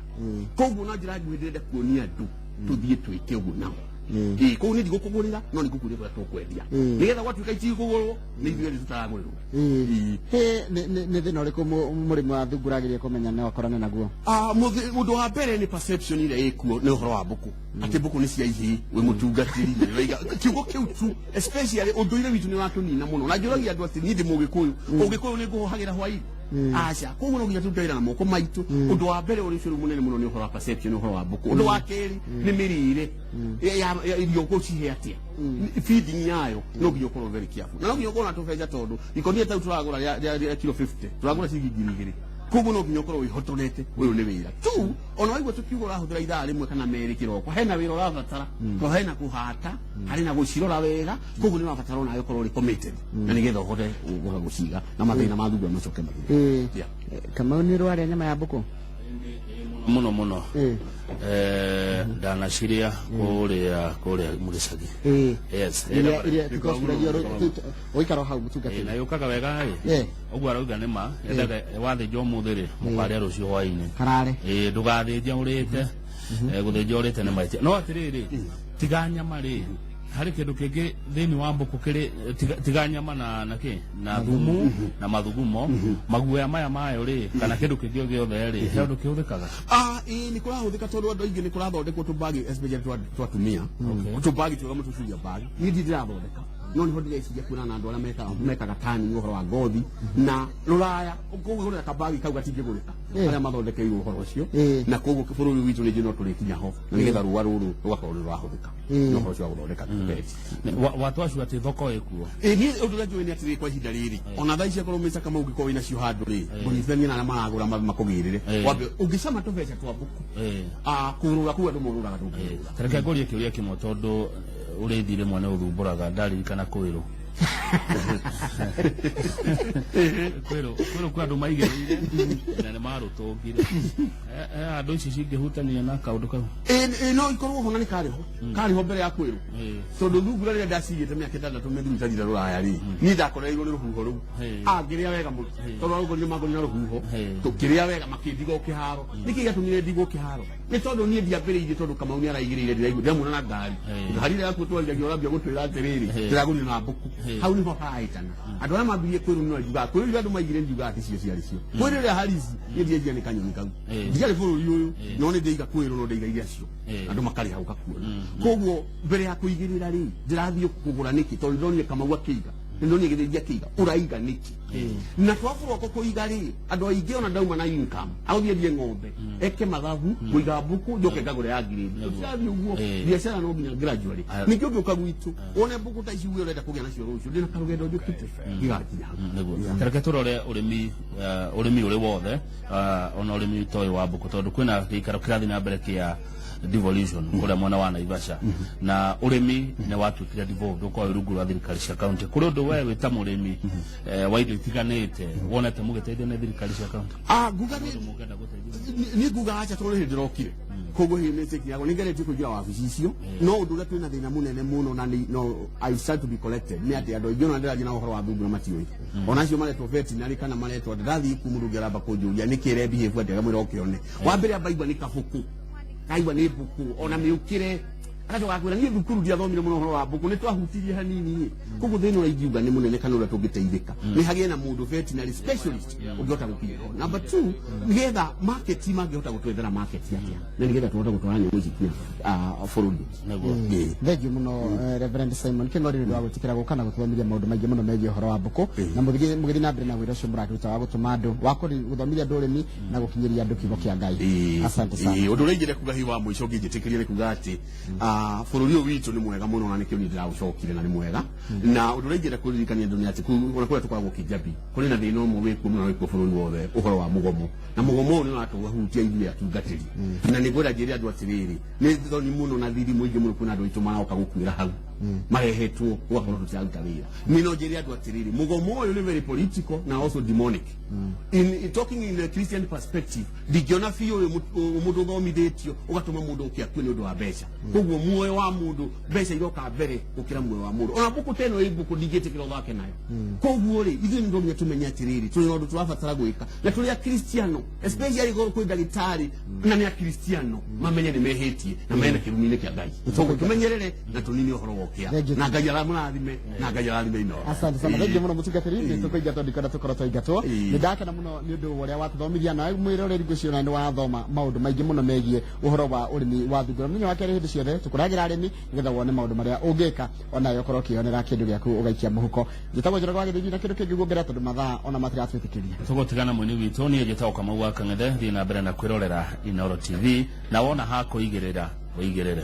Koguo na njĩra nguhĩ ndĩrenda kuonia andũ tũthiĩ twĩke ũguo nao. Ĩĩ, koguo niĩ ndigũkũgũrĩra, no nĩngũkuonia kũrĩa tũkwendia nĩgetha gwatuĩka itikũgũrwo nĩ ithuĩ erĩ tũtaragũrĩrwo. Ĩĩ. Nĩ thĩna ũrĩkũ mũrĩmi wa thungura agĩrĩire kũmenya no akorane naguo? Mũndũ wa mbere nĩ perception ĩrĩa ĩkuo nĩ ũhoro wa mbũkũ, atĩ mbũkũ nĩ cia ihĩĩ, wĩ mũtungatĩri wĩiga kiugo kĩu tu, especially ũndũire witũ nĩ ũratũnina mũno, na njũragia andũ atĩ niĩ ndĩ mũgĩkũyũ, ũgĩkũyũ nĩ ngũhohagĩra hwaĩ aca. Koguo no nginya tũrute wĩra na moko maitũ. Ũndũ wa mbere ũrĩa ũcio rĩu mũnene mũno nĩ ũhoro wa perception, ũhoro wa mbũkũ. Ũndũ wa kerĩ nĩ mĩrĩre ya irio, gũcihe atĩa, feeding yayo, no nginya ũkorwo very careful, na no nginya ũkorwo na tũbeca, tondũ ikonia tau tũragũra rĩa kiro 50 tũragũra ciringi 2000. Koguo no nginya ũkorwo wĩhotorete, ũyũ nĩ wĩra tu. Ona waigua tũkiuga ũrahũthĩra ithaa rĩmwe kana merĩ kĩroko, hena wĩra ũrabatara, tondũ hena kũhata, harĩ na gũcirora wega, koguo nĩ ũrabatara onawe ũkorwo ũrĩ committed na nĩgetha ũhote gũciga na mathĩna ma thungura macoke mathire. Yeah. Kamau, nĩ ũrarĩa nyama ya mbũkũ? Muno muno. Ndanaciria kuria mugicagi. Yes. Iria tikocuragia ũikara o hau mũtungatĩri. Na yũkaga wega ĩ. Ũguo arauga nĩ ma yendaga wathĩnja ũmũthĩ rĩ, mũkarĩa rũciũ hwaĩ-inĩ. Karare. Ĩ, ndũgathĩnja ũrĩte. Gũthĩnja ũrĩte nĩ mahĩtia. No atĩrĩrĩ, tiga nyama rĩ, harĩ kĩndũ kĩngĩ thĩinĩ wa mbũkũ kĩrĩ tiga nyama na kĩ na thumu na mathugumo, maguoya maya mayo rĩ, kana kĩndũ kĩngĩ o gĩothe rĩ, he ũndũ kĩhũthĩkaga? Ah, ĩĩ, nĩ kũrahũthĩka tondũ andũ aingĩ nĩ kũrathondekwo tũbagi, especially twa atumia, tũbagi twega mũtũcuria bagi. Niĩ ndirĩ ndĩrathondeka, no nĩho ndĩreciria kuona na andũ arĩa mekaga tanning ũhoro wa ngothi na rũraya kũgũrĩra kabagi kau gatingĩgũrĩka, arĩa mathondekeirwo ũhoro ũcio. Na koguo bũrũri witũ nĩ njũĩ no tũrĩkinya ho na nĩgetha rũa rũrũ rũgakorwo nĩ rũrahũthĩka na ũhoro ũcio wa gũthondeka beti. Watu acio atĩ thoko ĩkuo? Ĩ, niĩ ũndũ ũrĩa njũĩ nĩ atĩrĩ, kwa ihinda rĩrĩ, ona thaa ici akorwo mĩcaka mau ũngĩkorwo wĩna cio handũ rĩ, ngũnyitithania na arĩa maragũra makũgĩrĩre. Wambe ũngĩcama tũbeca twa mbũkũ, kũrũra kũu andũ morũraga, ndũngĩrũra. Tareke ngũrie kĩũria kĩmwe tondũ ũrĩithi rĩmwe nĩ ũthumbũraga. Ndaririkana kwĩrwo kwĩ andũ maigĩrĩire na nĩ marũtũngire. Andũ ici cingĩhutania na kaũndũ kau? Ĩ, no ikorwo ho na nĩ karĩ ho, karĩ ho mbere ya kwĩrwo, tondũ thungura rĩrĩa ndacigĩte mĩaka 6 mĩthiru itathira rũraya rĩ, niĩ ndakorereirwo nĩ rũhuho rũu. Ngĩrĩa wega mũno tondũ arũngorire mangorire na rũhuho. Tũkĩrĩa wega makĩndigwo kĩharo. Nĩkĩ gĩatũmire ndigwo kĩharo? Nĩ tondũ niĩ ndiambĩrĩirie, tondũ Kamau nĩ araigĩrĩire, ndĩraigua ndĩramuona na ngari, ngari ĩrĩa yaku twariragia ũrambia gũtwĩra atĩrĩrĩ, ndĩragũrire na mbũkũ. Hau nĩho harahĩtana. Andũ arĩa mambirie kwĩrwo nĩ njugaga kwĩrwo iria andũ maigire, njugaga atĩ cio ciarĩ cio kwĩrwo ĩrĩa harisi. Niĩ ndienjia nĩ kanyoni kau, ndiarĩ bũrũri ũyũ, no nĩ ndĩiga kwĩrwo, no ndĩiga iria cio andũ makarĩha gũka kuona. Koguo mbere ya kũigĩrĩra rĩ, ndĩrathiĩ kũgũra nĩkĩ? Tondũ ndĩronire Kamau akĩiga, nĩndonire gĩthĩnji akĩiga, ũraiga nĩkĩ? Na twaburoko kũiga rĩ, andũ aingĩ ona ndauma na income agũthiĩ endie ng'ombe eke mathabu, kũiga mbũkũ njoke ngagũre ya ngirĩndi. Tũtirathiĩ ũguo. Biacara no nginya gradually. Ningĩ ũngĩũka gwitũ wone mbũkũ ta ici uge ũrenda kũgĩa nacio rũciũ, ndĩna karũgendo njũkĩte gĩgakinya hau. Nĩguo tareke tũrore ũrĩmi, ũrĩmi ũrĩ wothe, ona ũrĩmi ta ũyũ wa mbũkũ, tondũ kwĩna gĩikaro kĩrathiĩ na mbere kĩa devolution kũrĩa mwena wa Naivasha, na ũrĩmi nĩ watuĩkire devolved, ũkorwo wĩ rungu rwa thirikari cia kaunti. Kũrĩ ũndũ we wĩ ta mũrĩmi wa indo itiganĩte wonete mũgĩteithio nĩ thirikari cia kaunti? Ah, nguga nĩ Ũndũ mũngĩenda gũteithio? Niĩ nguga acha, tondũ hĩndĩ ndĩrokire koguo hihi mistake yakwa nĩ ngeretie kũingĩra wabici icio, no ũndũ ũrĩa twĩna thĩna mũnene mũno na nĩ no I start to be collected nĩ atĩ andũ aingĩ ona ndĩrathiĩ na ũhoro wa thungura matiũĩ, ona acio maretwo veterinary kana maretwo ndathiĩ ku mũndũ ũngĩ aramba kũnjũria nĩkĩ ĩre behave atĩ, akamwĩra ũkĩone wa mbere amba igua nĩ kabũkũ, kaigua nĩ mbũkũ, ona mĩũkĩre agacoka akwĩra niĩ thukuru ndiathomire mũno ũhoro wa mbũkũ, nĩ twahutirie hanini. Koguo thĩna ũrĩa ingiuga nĩ mũnene kana ũrĩa tũngĩteithĩka nĩ hagĩe na mũndũ veterinary specialist ũngĩhota gũkinya ho. Number two, nĩgetha market mangĩhota gũtwethera market atĩa na nĩgetha tũhote gũtwara nyamũ ici kinya bũrũri. Nĩguo. Thengiũ mũno, Reverend Simon Kĩng'ori, nĩ ũndũ wa gwĩtĩkĩra gũka na gũtũthomithia maũndũ maingĩ mũno megiĩ ũhoro wa mbũkũ, na mũgĩthiĩ na mbere na wĩra ũcio mũrakĩruta wa gũtũma andũ wa gũthomithia andũ ũrĩmi na gũkinyĩria andũ kiugo kĩa Ngai. Asante sana. Ũndũ ũrĩa ingĩenda kuga hihi wa mũico ũngĩnjĩtĩkĩria nĩ kuga atĩ bũrũri ũyũ witũ nĩ mwega mũno na nĩkĩo niĩ ndĩraũcokire na nĩ mwega. Na ũndũ ũrĩa ingĩenda kũririkania andũ nĩ atĩ ona kũrĩa tũkoragwo Kĩnjabi kũrĩ na thĩna ũmwe wĩkuo mũno, wĩkuo bũrũri wothe, ũhoro wa mũgomo, na mũgomo ũyũ nĩ ũratũhutia ithuĩ atungatĩri, na nĩ ngwenda njĩre andũ atĩrĩrĩ, nĩ thoni mũno na thiri mũingĩ mũno kuona andũ aitũ maroka gũkuĩra hau marehetwo gũgakorwo tũtiraruta wĩra. Niĩ no njĩre andũ atĩrĩrĩ, mũgomo ũyũ nĩ very political na also demonic. In talking in a Christian perspective, ndingĩona biũ ũyũ mũndũ ũthomithĩtio ũgatũma mũndũ ũke akue nĩ ũndũ wa mbeca. Koguo muoyo wa mũndũ, mbeca iroka mbere gũkĩra muoyo wa mũndũ. Ona mbũkũ ta ĩno ĩ mbũkũ ndingĩtĩkĩra ũthake nayo. Koguo rĩ, ithuĩ nĩ nginya tũmenye atĩrĩrĩ, tũrĩ na ũndũ tũrabatara gwĩka na tũrĩ akristiano, especially kwĩ ndagĩtarĩ na nĩ akristiano, mamenye nĩ mehĩtie na mena kĩrumi-inĩ kĩa Ngai. Koguo tũmenyerere na tũnine ũhoro wa ũkĩa. Thank you. Na Ngai aramũrathime, na Ngai arathime ino. Asante sana, thengiũ mũno mũtungatĩri. Nĩ tũkũingatwo, ndikwenda tũkorwo twaingatwo. Ĩĩ. Nĩ ndakena mũno nĩ ũndũ wa ũrĩa watũthomithia, nawe mwĩroreri ngwĩciria ona nĩ wathoma maũndũ maingĩ mũno megiĩ ũhoro wa ũrĩmi wa thungura. Mũthenya wa kerĩ hĩndĩ ciothe tũkũragĩra arĩmi nĩgetha wone maũndũ marĩa ũngĩka onawe ũkorwo ũkĩonera kĩndũ gĩaku ũgaikia mũhuko. Njĩtagwo Njoroge wa Gĩthĩnji, na kĩndũ kĩngĩ guongerera tondũ mathaa ona matiratwĩtĩkĩria. Tũgũtigana mwini witũ. Niĩ njĩtagwo Kamau wa Kang'ethe. Thiĩ na mbere na kwĩrorera Inooro TV, na wona ha kũigĩrĩra ũigĩrĩre.